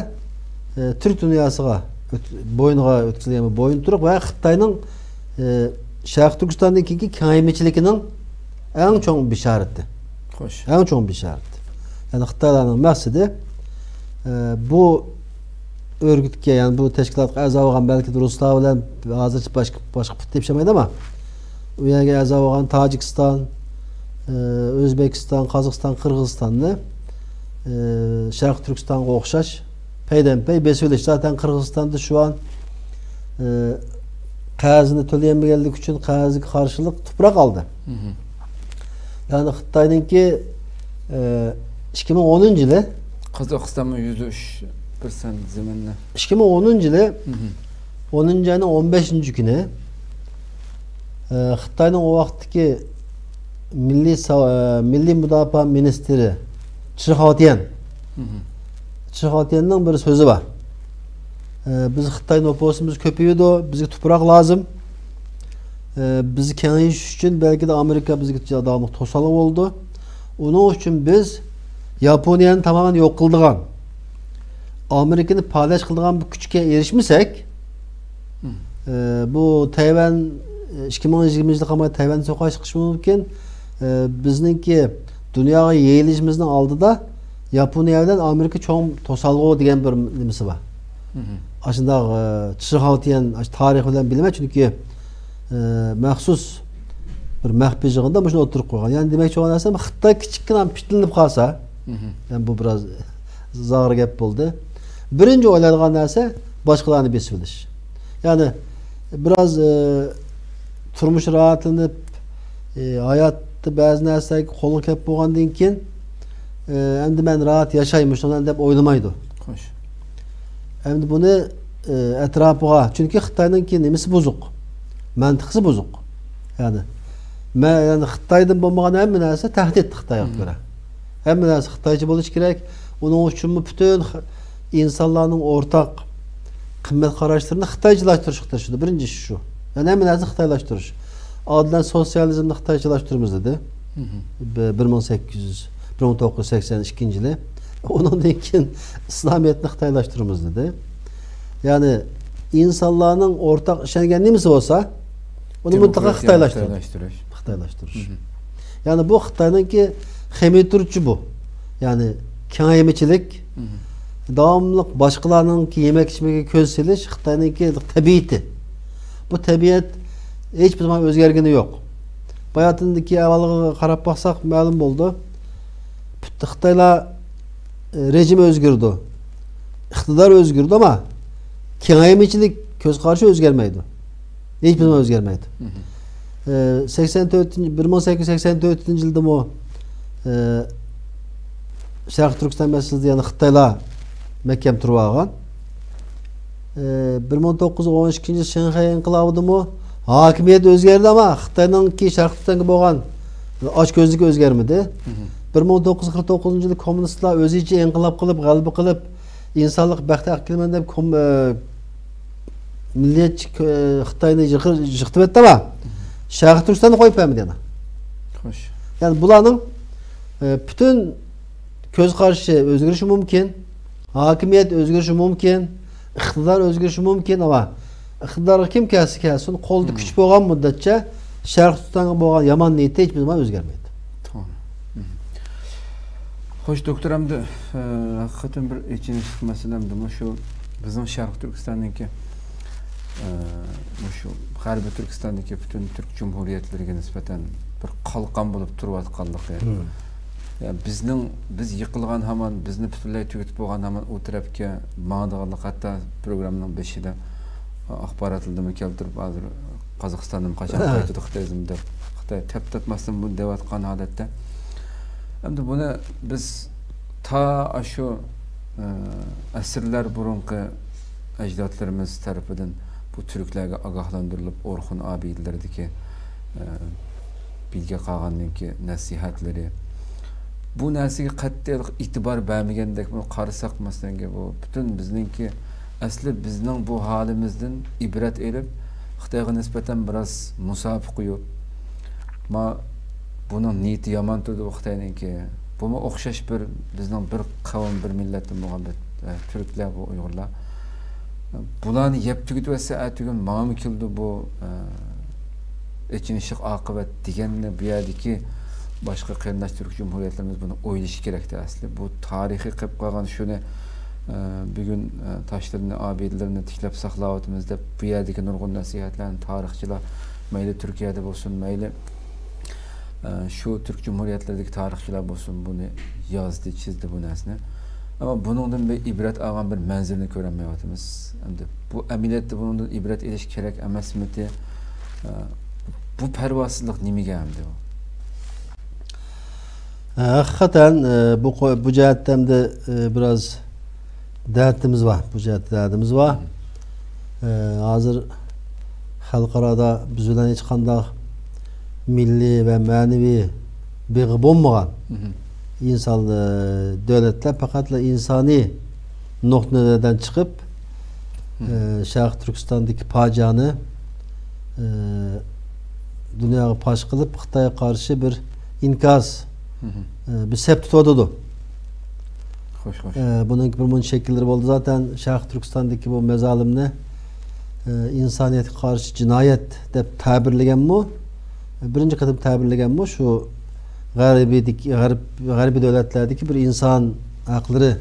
ئە، تۈرك دۇنياسىغا ئۆت-، بوينىغا ئۆتكۈزۈلگەن بويۇنتۇرۇق ۋە خىتاينىڭ، ئە، شەرقىي تۈركىستاندىن كېيىنكى كېڭەيمىچىلىكىنىڭ ئەڭ چوڭ بېشارىتى. خوش. ئەڭ چوڭ بېشارەت. يەنى خىتايلارنىڭ مەقسىتى، ئە، بۇ ئۆرگۈتكە، يەنى بۇ تەشكىلاتقا ئەزا بولغان بەلكى رۇسلار بىلەن ھازىرچە باشقا، باشقا پۇت تېپىشالمايدۇ، ئەمما ئۇ يەرگە ئەزا بولغان تاجىكىستان، ئە، ئۆزبېكىستان، قازاقىستان، قىرغىزىستاننى، ئە، شەرقىي تۈركىستانغا ئوخشاش پەيدەنپەي بېسىۋېلىش. زاتەن قىرغىزىستاندا شۇ ئان، ئە، قەرزىنى تۆلىيەلمىگەنلىكى ئۈچۈن قەرزىگە قارشىلىق تۇپراق ئالدى. مهم. يەنى خىتاينىڭكى، ئە، ئىككى مىڭ ئونىنچى يىلى، قازاقىستانمۇ يۈز ئۈچ پىرسەنت زېمىننى. ئىككى مىڭ ئونىنچى يىلى، مهم. ئونىنچى ئاينىڭ ئون بەشىنچى كۈنى، ئە، خىتاينىڭ ئۇ ۋاقىتتىكى مىللىي سا-، ئە، مىللىي مۇداپىئە مىنىستىرى چىرخاۋتيەن. مهم. چىرخاۋتيەننىڭ بىر سۆزى بار. ئە، بىز خىتاي نوپۇسىمىز كۆپىيىدۇ، بىزگە تۇپراق لازىم. ئە، بىز كېڭىيىش ئۈچۈن بەلكىدە ئامېرىكا بىزگە داۋاملىق توسالغۇ بولىدۇ. ئۇنىڭ ئۈچۈن بىز ياپونىيەنى تامامەن يوق قىلىدىغان، ئامېرىكىنى پالەچ قىلىدىغان بىر كۈچكە ئېرىشمىسەك، مم. ئە، بۇ تەيۋەن، ئىككى مىڭ يىگىرمە يىلغا قالماي تەيۋەن سوقۇشى چىقىشى مۇمكىن. ئە، بىزنىڭكى دۇنياغا يېيىلىشىمىزنىڭ ئالدىدا ياپونىيە بىلەن ئامېرىكا چوڭ توسالغۇ دېگەن بىر نېمىسى بار. مم. ئاشۇنداق، ئە، چىرخاۋتيەن، ئاشۇ تارىخ بىلەن بىلىمەن، چۈنكى، ئە، مەخسۇس بىر مەخپىي يىغىندا مۇشۇنى ئوتتۇرىغا قويغان. يەنى دېمەكچى بولغان نەرسەم، خىتاي كىچىككىنە پىتنىلىنىپ قالسا، مم. يەنى بۇ بىراز زاغرا گەپ بولدى. بىرىنچى ئويلايدىغان نەرسە باشقىلارنى بېسىۋېلىش. يەنى بىراز، ئى، تۇرمۇشى راھەتلىنىپ، ئى، ھايات بەزى نەرسىلەرگە قولغا كەپ بولغاندىن كېيىن، ئە، ئەمدى مەن راھەت ياشاي مۇشۇنداق دەپ ئويلىمايدۇ. خوش. ئەمدى بۇنى، ئە، ئەتراپىغا، چۈنكى خىتاينىڭكى نېمىسى بۇزۇق، مەنتىقىسى بۇزۇق. يەنى، مە-، يەنى خىتايدىن بولمىغان ھەممە نەرسە تەھدىت خىتايغا كۆرە. ھەممە نەرسە خىتايچە بولۇشى كېرەك. ئۇنىڭ ئۈچۈنمۇ پۈتۈن خ-، ئىنسانلارنىڭ ئورتاق قىممەت قاراشلىرىنى خىتايچىلاشتۇرۇشقا تىرىشىدۇ. بىرىنچى ئىش شۇ. يەنى ھەممە نەرسىنى خىتايلاشتۇرۇش. ئالدىن سوتسىيالىزمنى خىتايچىلاشتۇرىمىز دېدى. بى-، بىر مىڭ سەككىز يۈز، بىر مىڭ توققۇز يۈز سەكسەن ئىككىنچى يىلى. ئۇنىڭدىن كېيىن ئىسلامىيەتنى خىتايلاشتۇرىمىز دېدى. يەنى ئىنسانلارنىڭ ئورتاق ئىشەنگەن نېمىسى بولسا، ئۇنى مۇتلەقا دېموكراتىيە خىتايلاشتۇرىدۇ. خىتايلاشتۇرۇش. خىتايلاشتۇرۇش. يەنى بۇ خىتاينىڭكى خېمىتۇرچى بۇ. يەنى كېڭەيمىچىلىك، داۋاملىق باشقىلارنىڭكى يېمەك ئىچمىكىگە كۆز سېلىش خىتاينىڭكى تەبىئىتى. بۇ تەبىئەت ھېچبىر زامان ئۆزگەرگىنى يوق. باياتىندىكى ئەھۋالغا قاراپ باقساق مەلۇم بولىدۇ. پۈتتە خىتايلار، ئە، رېجىم ئۆزگىرىدۇ. ئىقتىدار ئۆزگىرىدۇ، ئەمما كېڭەيمىچىلىك كۆز قارىشى ئۆزگەرمەيدۇ. ھېچبىر زامان ئۆزگەرمەيدۇ. ئە، سەكسەن تۆتىنچى، بىر مىڭ سەككىز يۈز سەكسەن تۆتىنچى يىلدىمۇ، ئە، شەرقىي تۈركىستان مەسىلىسىدە يەنە خىتايلار مەھكەم تۇرۇۋالغان. ئە، بىر مىڭ توققۇز يۈز ئون ئىككىنچى يىل شىنخەي ئىنقىلابىدىمۇ ھاكىمىيەت ئۆزگەردى، ئەمما خىتاينىڭكى شەرقىي تۈركىستانغا بولغان ئاچكۆزلۈكى ئۆزگەرمىدى. بىر مىڭ توققۇز يۈز قىرىق توققۇزىنچى يىلى كوممۇنىستلار ئۆزىچە ئىنقىلاب قىلىپ، غەلىبە قىلىپ، ئىنسانلىق بەخت ھەققى كېلىمەن دەپ كوم-، ئە، مىللەتچى كۆ-، خىتاينى يىقى-، يىقىتىۋەتتى، ئەمما شەرقىي تۈركىستاننى قويۇپ بەرمىدى يەنە. خوش. يەنى بۇلارنىڭ، ئە، پۈتۈن كۆز قارىشى ئۆزگىرىشى مۇمكىن، ھاكىمىيەت ئۆزگىرىشى مۇمكىن، ئىقتىدار ئۆزگىرىشى مۇمكىن، ئەمما ئىقتىدارغا كىم كەلسە كەلسۇن، قولىدا كۈچ بولغان مۇددەتچە شەرقىي تۈركىستانغا بولغان يامان نىيىتى ھېچبىر زامان ئۆزگەرمەيدۇ. توغرا. خوش، دوكتور، ئەمدى، ئە، ھەقىقەتەن بىر ئېچىنىشلىق مەسىلە ئەمدى مۇشۇ بىزنىڭ شەرقىي تۈركىستاننىڭكى، ئە، مۇشۇ غەربىي تۈركىستاندىكى پۈتۈن تۈرك جۇمھۇرىيەتلىرىگە نىسبەتەن بىر قالقان بولۇپ تۇرۇۋاتقانلىقى. يا بىزنىڭ، بىز يىقىلغان ھامان، بىزنى پۈتۈنلەي تۈگىتىپ بولغان ھامان ئۇ تەرەپكە ماڭىدىغانلىقى، ھەتتا پروگراممىنىڭ بېشىدا ئاخباراتلىرىمۇ كەلتۈرۈپ، ھازىر قازاقىستاندىن قاچان قايتىدۇ خىتايىزم دەپ، خىتاي تەپ تەپماستىن بۇنى دەۋاتقان ھالەتتە. ئەمدى بۇنى بىز تا ئاشۇ، ئە، ئەسىرلەر بۇرۇنقى ئەجدادلىرىمىز تەرىپىدىن بۇ تۈركلەرگە ئاگاھلاندۇرۇلۇپ، ئورخۇن ئابىدىلىرىدىكى، ئە، بىلگە قالغاندىن كېيىن نەسىھەتلىرى، بۇ نەرسىگە قەتئىي ئېتىبار بەرمىگەندەك، بۇنى قارىساق، مەسىلەنكى، بۇ پۈتۈن بىزنىڭكى، ئەسلى بىزنىڭ بۇ ھالىمىزدىن ئىبرەت ئېلىپ، خىتايغا نىسبەتەن بىراز مۇساپە قويۇپ، ما بۇنىڭ نىيىتى يامان تۇرىدۇ، بۇ خىتاينىڭكى. بۇمۇ ئوخشاش بىر، بىزنىڭ بىر قەۋم، بىر مىللەتتىن بولغان بىر، ئە، تۈركلەر، بۇ ئۇيغۇرلار. بۇلارنى يەپ تۈگىتىۋەتسە، ئەتىگۈن ماڭىمۇ كېلىدۇ بۇ، ئە، ئېچىنىشلىق ئاقىۋەت دېگەننى بۇ يەردىكى باشقا قېرىنداش تۈرك جۇمھۇرىيەتلىرىمىز بۇنى ئويلىشى كېرەكتى ئەسلى. بۇ تارىخىي قېلىپ قالغان شۇنى، ئە، بۈگۈن، ئە، تاشلىرىنى، ئابىدىلىرىنى تىكلەپ ساقلاۋاتىمىز دەپ، بۇ يەردىكى نۇرغۇن نەسىھەتلەرنى تارىخچىلار، مەيلى تۈركىيەدە بولسۇن، مەيلى ئە، شۇ تۈرك جۇمھۇرىيەتلىرىدىكى تارىخچىلار بولسۇن، بۇنى يازدى، چىزدى بۇ نەرسىنى. ئەمما بۇنىڭدىن بىر ئىبرەت ئالغان بىر مەنزىرىنى كۆرەلمەيۋاتىمىز. ئەمدى بۇ ئەمەلىيەتتە بۇنىڭدىن ئىبرەت ئېلىش كېرەك ئەمەسمىتى؟ ئە، بۇ پەرۋاسىزلىق نېمىگە ئەمدى بۇ؟ ھەقىقەتەن، ئە، بۇ قو-، بۇ جەھەتتە ئەمدى، ئە، بىراز دەردىمىز بار، بۇ جەھەتتە دەردىمىز بار. ئە، ھازىر خەلقئارادا بىز بىلەن ھېچقانداق مىللىي ۋە مەنىۋى بېغى بولمىغان ئىنسان، ئە، دۆلەتلەر پەقەتلا ئىنسانىي نۇقتىئىنەزەردىن چىقىپ، ئە، شەرقىي تۈركىستاندىكى پاجىئەنى، ئە، دۇنياغا پاش قىلىپ، خىتايغا قارشى بىر ئىنكاس، ئە، بىر سەپ تۇتۇۋاتىدۇ. خوش، خوش. ئە، بۇنىڭكى بىر مۇنچە شەكىللىرى بولدى. زاتەن شەرقىي تۈركىستاندىكى بۇ مەزالىمنى، ئە، ئىنسانىيەتكە قارشى جىنايەت دەپ تەبىرلىگەنمۇ، بىرىنچى قېتىم تەبىرلىگەنمۇ شۇ غەربىيدىكى، غەرب، غەربىي دۆلەتلەردىكى بىر ئىنسان ھەقلىرى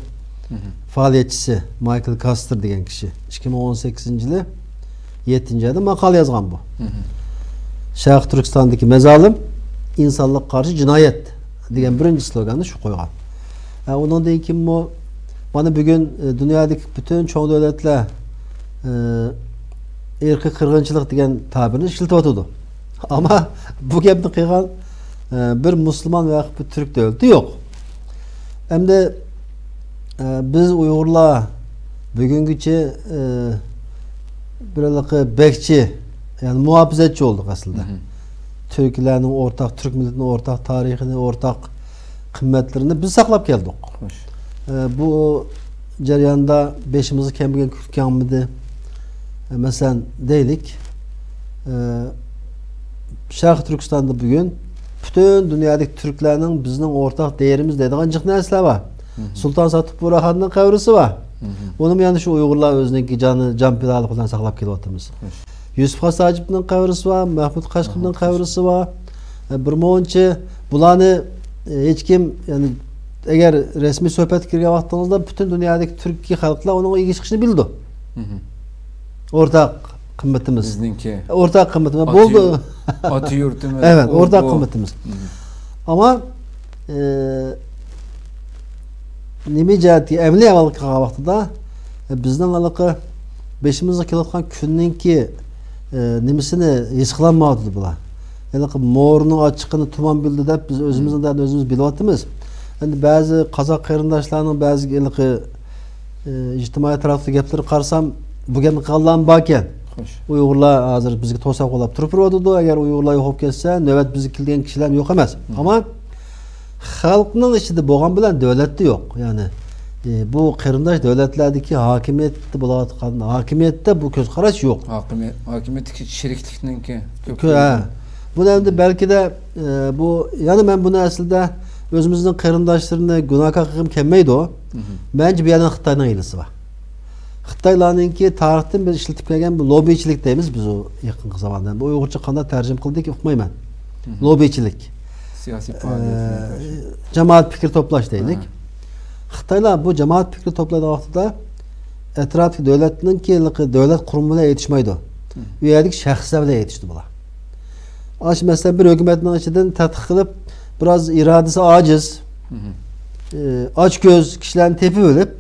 فائالىيەتچىسى مايكل كاستر دېگەن كىشى. ئىككى مىڭ ئون سەككىزىنچى يىلى يەتتىنچى ئايدا ماقالە يازغان بۇ. شەرقىي تۈركىستاندىكى مەزالىم، ئىنسانلىققا قارشى جىنايەت دېگەن بىرىنچى سلوگاننى شۇ قويغان. ھە، ئۇنىڭدىن كېيىنمۇ مانا بۈگۈن، ئە، دۇنيادىكى پۈتۈن چوڭ دۆلەتلەر، ئە، ئىرقىي قىرغىنچىلىق دېگەن تەبىرنى ئىشلىتىۋاتىدۇ. ئەمما بۇ گەپنى قىلغان ئە، بىر مۇسۇلمان ۋە بىر تۈرك دۆلىتى يوق. ئەمدى، ئە، بىز ئۇيغۇرلار بۈگۈنگىچە، ئە، بىر ھېلىقى بەكچى، يەنى مۇھاپىزەتچى بولدۇق ئەسلىدە. مھم. تۈركلەرنىڭ ئورتاق، تۈرك مىللىتىنىڭ ئورتاق تارىخىنى، ئورتاق قىممەتلىرىنى بىز ساقلاپ كەلدۇق. خوش. ئە، بۇ جەرياندا بېشىمىزغا كەلمىگەن كۈلكى كەلمىدى. ئە، مەسىلەن، دەيلىك، ئە، شەرقىي تۈركىستاندا بۈگۈن پۈتۈن دۇنيادىكى تۈركلەرنىڭ بىزنىڭ ئورتاق دەيىرىمىز دەيدىغان جىق نەرسىلەر بار. مھم. سۇلتان ساتۇق بۇرھاننىڭ قەبرىسى بار. مھم. ئۇنىمۇ يەنە شۇ ئۇيغۇرلار ئۆزىنىڭكى جانى، جان پىدالىقى بىلەن ساقلاپ كېلىۋاتىمىز. خوش. يۈسۈپ خاس ھاجىپنىڭ قەبرىسى بار، مەھمۇد قاشقىرنىڭ مەھمۇد قەبرىسى بار. ئە، بىر مۇنچە بۇلارنى، ئە، ھېچكىم، يەنى، ئەگەر رەسمىي سۆھبەتكە كىرگەن ۋاقتىڭىزدا پۈتۈن دۇنيادىكى تۈركىي خەلقلەر ئۇنىڭغا ئىگە چىقىشنى بىلىدۇ. مھم. ئورتاق قىممىتىمىز. بىزنىڭكى. ئورتاق قىممىتىمىز. ئاتا بولدى. يۇ-، ئاتا يۇرتىمىز. ئەۋەت، ئۇ، ئورتاق بۇ. قىممىتىمىز. مھم. ئەمما، ئە، نېمە جەھەتتە ئەمەلىي ئەھۋالغا كەلگەن ۋاقتىدا، ئە، بىزنىڭ ھېلىقى بېشىمىزغا كېلىۋاتقان كۈننىڭكى، ئە، نېمىسىنى ھېس قىلالمايۋاتىدۇ بۇلار. ھېلىقى مورىنىڭ ئاچچىقىنى تۇمان بىلدى دەپ، بىز ئۆزىمىزنىڭ دەردىنى ئۆزىمىز بىلىۋاتىمىز. ئەمدى بەزى قازاق قېرىنداشلارنىڭ بەزى ھېلىقى، ئە، ئىجتىمائىي تەرەپتە گەپلىرى قارىسام، بۇ گەپنى قىلغانلارمۇ باركەن. خوش. ئۇيغۇرلار ھازىر بىزگە توساق قولاپ تۇرۇپ بېرىۋاتىدۇ. ئەگەر ئۇيغۇرلار يوقاپ كەتسە، نۆۋەت بىزگە كېلىدىغان كىشىلەرمۇ يوق ئەمەس. مھم. ئەمما خەلقنىڭ ئىچىدە بولغان بىلەن دۆلەتتە يوق. يەنى، ئى، بۇ قېرىنداش دۆلەتلەردىكى ھاكىمىيەتتە بولۇۋاتقان، ھاكىمىيەتتە بۇ كۆز قاراش يوق. ھاكىمىيەت، ھاكىمىيەتتىكى چىرىكلىكنىڭكى كۆپ كۆ-، ھە. بولغان. بۇنى ئەمدى بەلكىدە، ئى، بۇ، يەنى مەن بۇنى ئەسلىدە ئۆزىمىزنىڭ قېرىنداشلىرىنى گۇناھكار قىلغۇم كەلمەيدۇ. مھم. مەنچە بۇ يەردە خىتاينىڭ ھىيلىسى بار. خىتايلارنىڭكى تارىختىن بىز ئىشلىتىپ كەلگەن بۇ لوببىچىلىك دەيمىز بىز ئۇ يېقىنقى زاماندا. بۇ ئۇيغۇرچە قانداق تەرجىمە قىلدىكى ئۇقمايمەن. مھم. لوببىچىلىك. سىياسىي ئە، پائالىيەتلەرگە قارشى. جامائەت پىكرى توپلاش دەيلىك. ھە. خىتايلار بۇ جامائەت پىكرى توپلايدىغان ۋاقتىدا ئەتراپتىكى دۆلەتنىڭكى دۆلەت قۇرۇمى بىلەن يېتىشمەيدۇ. مھم. ئۇ يەردىكى شەخسلەر بىلەن يېتىشتى بۇلار. ئاشۇ مەسىلەن، بىر ھۆكۈمەتنىڭ ئىچىدىن تەتقىق قىلىپ، بىراز ئىرادىسى ئاجىز، مھم. ئى، ئاچكۆز كىشىلەرنى تېپىۋېلىپ،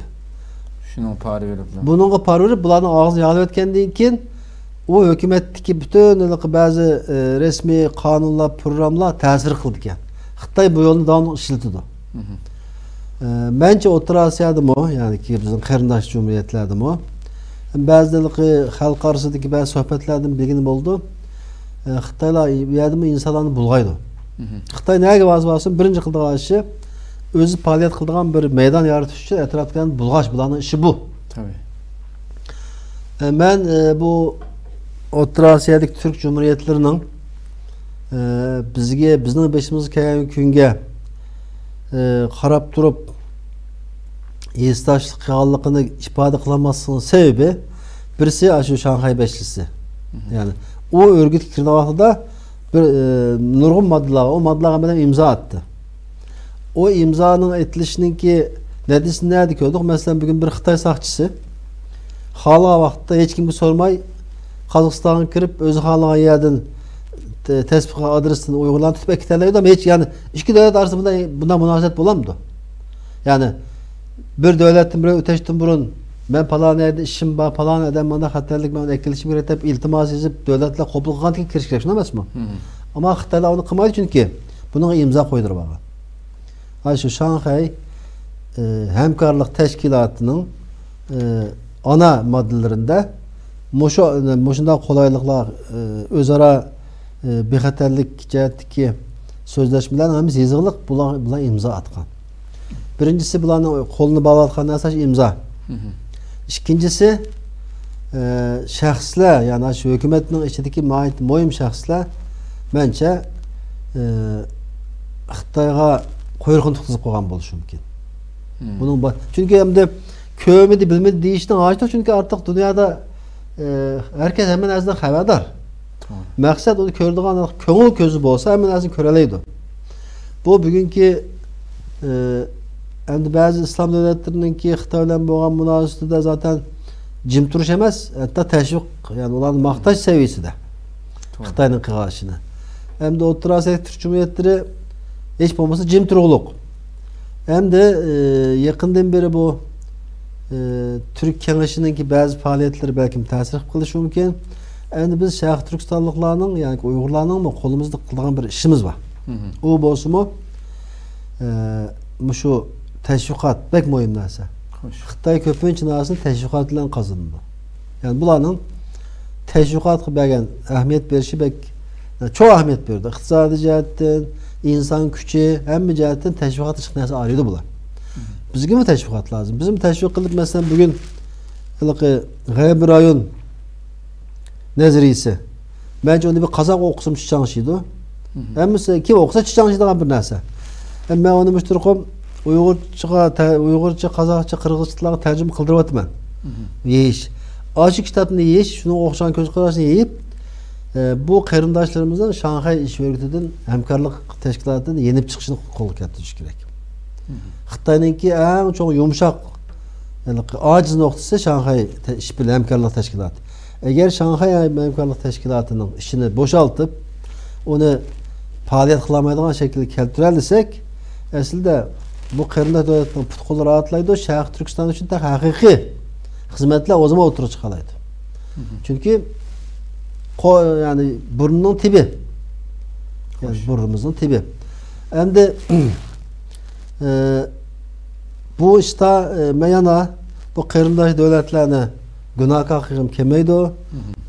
شۇنىڭغا پارا بېرىپ، بۇنىڭغا پارا بېرىپ، بۇلارنىڭ ئاغزىنى يالاۋەتكەندىن كېيىن، ئۇ ھۆكۈمەتتىكى پۈتۈن ھېلىقى بەزى، ئى، رەسمىي قانۇنلار، پروگراممىلار تەسىر قىلىدىكەن. خىتاي بۇ يولنى داۋاملىق ئىشلىتىدۇ. مھم. ئى، مەنچە ئوتتۇرا ئاسىيادىمۇ، يەنى كى بىزنىڭ قېرىنداش جۇمھۇرىيەتلەردىمۇ، بەزى ھېلىقى خەلق ئارىسىدىكى بەزى سۆھبەتلەردىن بىلگىلى بولىدۇ. ئە، خىتايلار بۇ يەردىمۇ ئىنسانلارنى بۇلغايدۇ. مھم. خىتاي نەگە بارسا بارسۇن، بىرىنچى قىلىدىغان ئىشى ئۆزى پائالىيەت قىلىدىغان بىر مەيدان يارىتىش ئۈچۈن ئەتراپتىكىلەرنى بۇلغاش، بۇلارنىڭ ئىشى بۇ. تەبىئىي. ئە، مەن، ئە، بۇ ئوتتۇرا ئاسىيادىكى تۈرك جۇمھۇرىيەتلىرىنىڭ، ئە، بىزگە، بىزنىڭ بېشىمىزغا كەلگەن كۈنگە، ئە، قاراپ تۇرۇپ، ھېسداشلىق قىلغانلىقىنى ئىپادە قىلالماسلىقىنىڭ سەۋەبى بىرسى ئاشۇ شاڭخەي بەشلىسى. مھم. يەنى ئۇ ئۆرگۈتكە كىرگەن ۋاقتىدا بىر، ئى، نۇرغۇن ماددىلار، ئۇ ماددىلارغا ھەممەيلەن ئىمزا ئاتتى. ئۇ ئىمزانىڭ ئېتىلىشىنىڭكى نەتىجىسىنى نەدە كۆردۇق؟ مەسىلەن، بۈگۈن بىر خىتاي ساقچىسى خالىغان ۋاقىتتا ھېچكىمگە سورىماي قازاقىستانغا كىرىپ، ئۆزى خالىغان يەردىن تە-، تەستىقلىغان ئادرېستىن ئۇيغۇرلارنى تۇتۇپ ئەكېتەلەيدۇ. ھېچ، يەنى ئىككى دۆلەت ئارىسىدا بۇنداق، بۇنداق مۇناسىۋەت بولامدۇ؟ يەنى بىر دۆلەتتىن بىر ئۆتەشتىن بۇرۇن، مەن پالان يەردە ئىشىم بار، پالان ئادەم مانا خەتەرلىك، مەن ئۇنى ئەكېلىشىم كېرەك دەپ ئىلتىماس يېزىپ، دۆلەتلەر قوبۇل قىلغاندىن كېيىن كىرىش كېرەك، شۇنداق ئەمەسمۇ؟ مھم. ئەمما خىتايلار ئۇنى قىلمايدۇ، چۈنكى بۇنىڭغا ئىمزا قويدۇرۇپ ئالغان. ھە، شۇ شاڭخەي، ئى، ھەمكارلىق تەشكىلاتىنىڭ، ئى، ئانا ماددىلىرىدا مۇشۇ، مۇشۇنداق قولايلىقلار، ئى، ئۆزئارا، ئى، بىخەتەرلىك جەھەتتىكى سۆزلەشمىلەرنىڭ ھەممىسى يېزىقلىق، بۇلار، بۇلار ئىمزا ئاتقان. بىرىنچىسى، بۇلارنىڭ قولىنى باغلاۋاتقان نەرسە ئىمزا. مھم. ئىككىنچىسى، ئە، شەخسلەر، يەنى شۇ ھۆكۈمەتنىڭ ئىچىدىكى ناھايىتى مۇھىم شەخسلەر، مەنچە، ئە، خىتايغا قۇيرۇقىنى تۇتقۇزۇپ قويغان بولۇشى مۇمكىن. مھم. بۇنىڭ با-، چۈنكى ئەمدى كۆرمىدى، بىلمىدى دېيىشنىڭ ھاجىتى يوق، چۈنكى ئارتۇق دۇنيادا، ئە، ھەر كەس ھەممە نەرسىدىن خەۋەردار. توغرا. مەقسەت ئۇنى كۆرىدىغان، كۆڭۈل كۆزى بولسا، ھەممە نەرسىنى كۆرەلەيدۇ. بۇ بۈگۈنكى، ئى، ئەمدى بەزى ئىسلام دۆلەتلىرىنىڭكى خىتاي بىلەن بولغان مۇناسىۋىتىدە زاتەن جىم تۇرۇش ئەمەس، ھەتتا تەشۋىق، يەنى ئۇلارنى ماختاش سەۋىيەسىدە. توغرا. خىتاينىڭ قىلغان ئىشىنى. ئەمدى ئوتتۇرا ئاسىيا تۈرك جۇمھۇرىيەتلىرى ھېچ بولمىسا جىم تۇرغۇلۇق. ئەمدى، ئى، يېقىندىن بېرى بۇ، ئى، تۈرك كېڭىشىنىڭكى بەزى پائالىيەتلىرى بەلكىم تەسىر قىلىپ قېلىشى مۇمكىن. ئەمدى بىز شەرقىي تۈركىستانلىقلارنىڭ، يەنى ئۇيغۇرلارنىڭمۇ قولىمىزدا قىلىدىغان بىر ئىشىمىز بار. ئۇ بولسىمۇ، ئە، مۇشۇ تەشۋىقات بەك مۇھىم نەرسە. خىتاي كۆپىنچە نەرسىنى تەشۋىقات بىلەن قازىنىدۇ. يەنى بۇلارنىڭ تەشۋىقاتقا بەرگەن ئەھمىيەت بېرىشى بەك، چوڭ ئەھمىيەت بېرىدۇ. ئىقتىسادىي جەھەتتىن، ئىنسان كۈچى، ھەممە جەھەتتىن تەشۋىقات ئىشقا نەرسە ئايرىيدۇ بۇلار. بىزگىمۇ تەشۋىقات لازىم. بىزمۇ تەشۋىق قىلىپ، مەسىلەن، بۈگۈن ھېلىقى غەربىي رايون نەزەرىيىسى. مەنچە ئۇنى بىر قازاق ئوقۇسىمۇ چىچاڭشىيدۇ. ھەممىسى كىم ئوقۇسا چىچاڭشىيدىغان بىر نەرسە. ئەمما مەن ئۇنى مۇشۇ تۇرقۇم ئۇيغۇرچىغا، تە-، ئۇيغۇرچە، قازاقچە، قىرغىزچىلارغا تەرجىمە قىلدۇرۇۋاتىمەن. يېيىش. ئاشۇ كىتابنى يېيىش، شۇنىڭغا ئوخشىغان كۆز قاراشنى يېيىپ، ئە، بۇ قېرىنداشلىرىمىزنىڭ شاڭخەي ئىش ئۆرگىتىدىن، ھەمكارلىق تەشكىلاتىدىن يېنىپ چىقىشىنى قولغا كەلتۈرۈش كېرەك. خىتاينىڭكى ئەڭ چوڭ يۇمشاق، ھېلىقى ئاجىز نۇقتىسى شاڭخەي تە-، ئىش بىلەن ھەمكارلىق تەشكىلاتى. ئەگەر شاڭخەي ھەمكارلىق تەشكىلاتىنىڭ ئىشىنى بوشالتىپ، ئۇنى پائالىيەت قىلالمايدىغان شەكىلگە كەلتۈرەلىسەك، ئەسلىدە بۇ قېرىنداش دۆلەتنىڭ پۇت-قولى راھەتلايدۇ، شەرقىي تۈركىستان ئۈچۈن تېخى ھەقىقىي خىزمەتلەر ئۆزىمۇ ئوتتۇرىغا چىقالايدۇ. چۈنكى قو-، يەنى بۇرنىنىڭ تېبى. يەنى بۇرنىمىزنىڭ تېبى. ئەمدى، ئە، بۇ ئىشتا، ئە، مەن يەنە بۇ قېرىنداش دۆلەتلەرنى گۇناھكار قىلغۇم كەلمەيدۇ.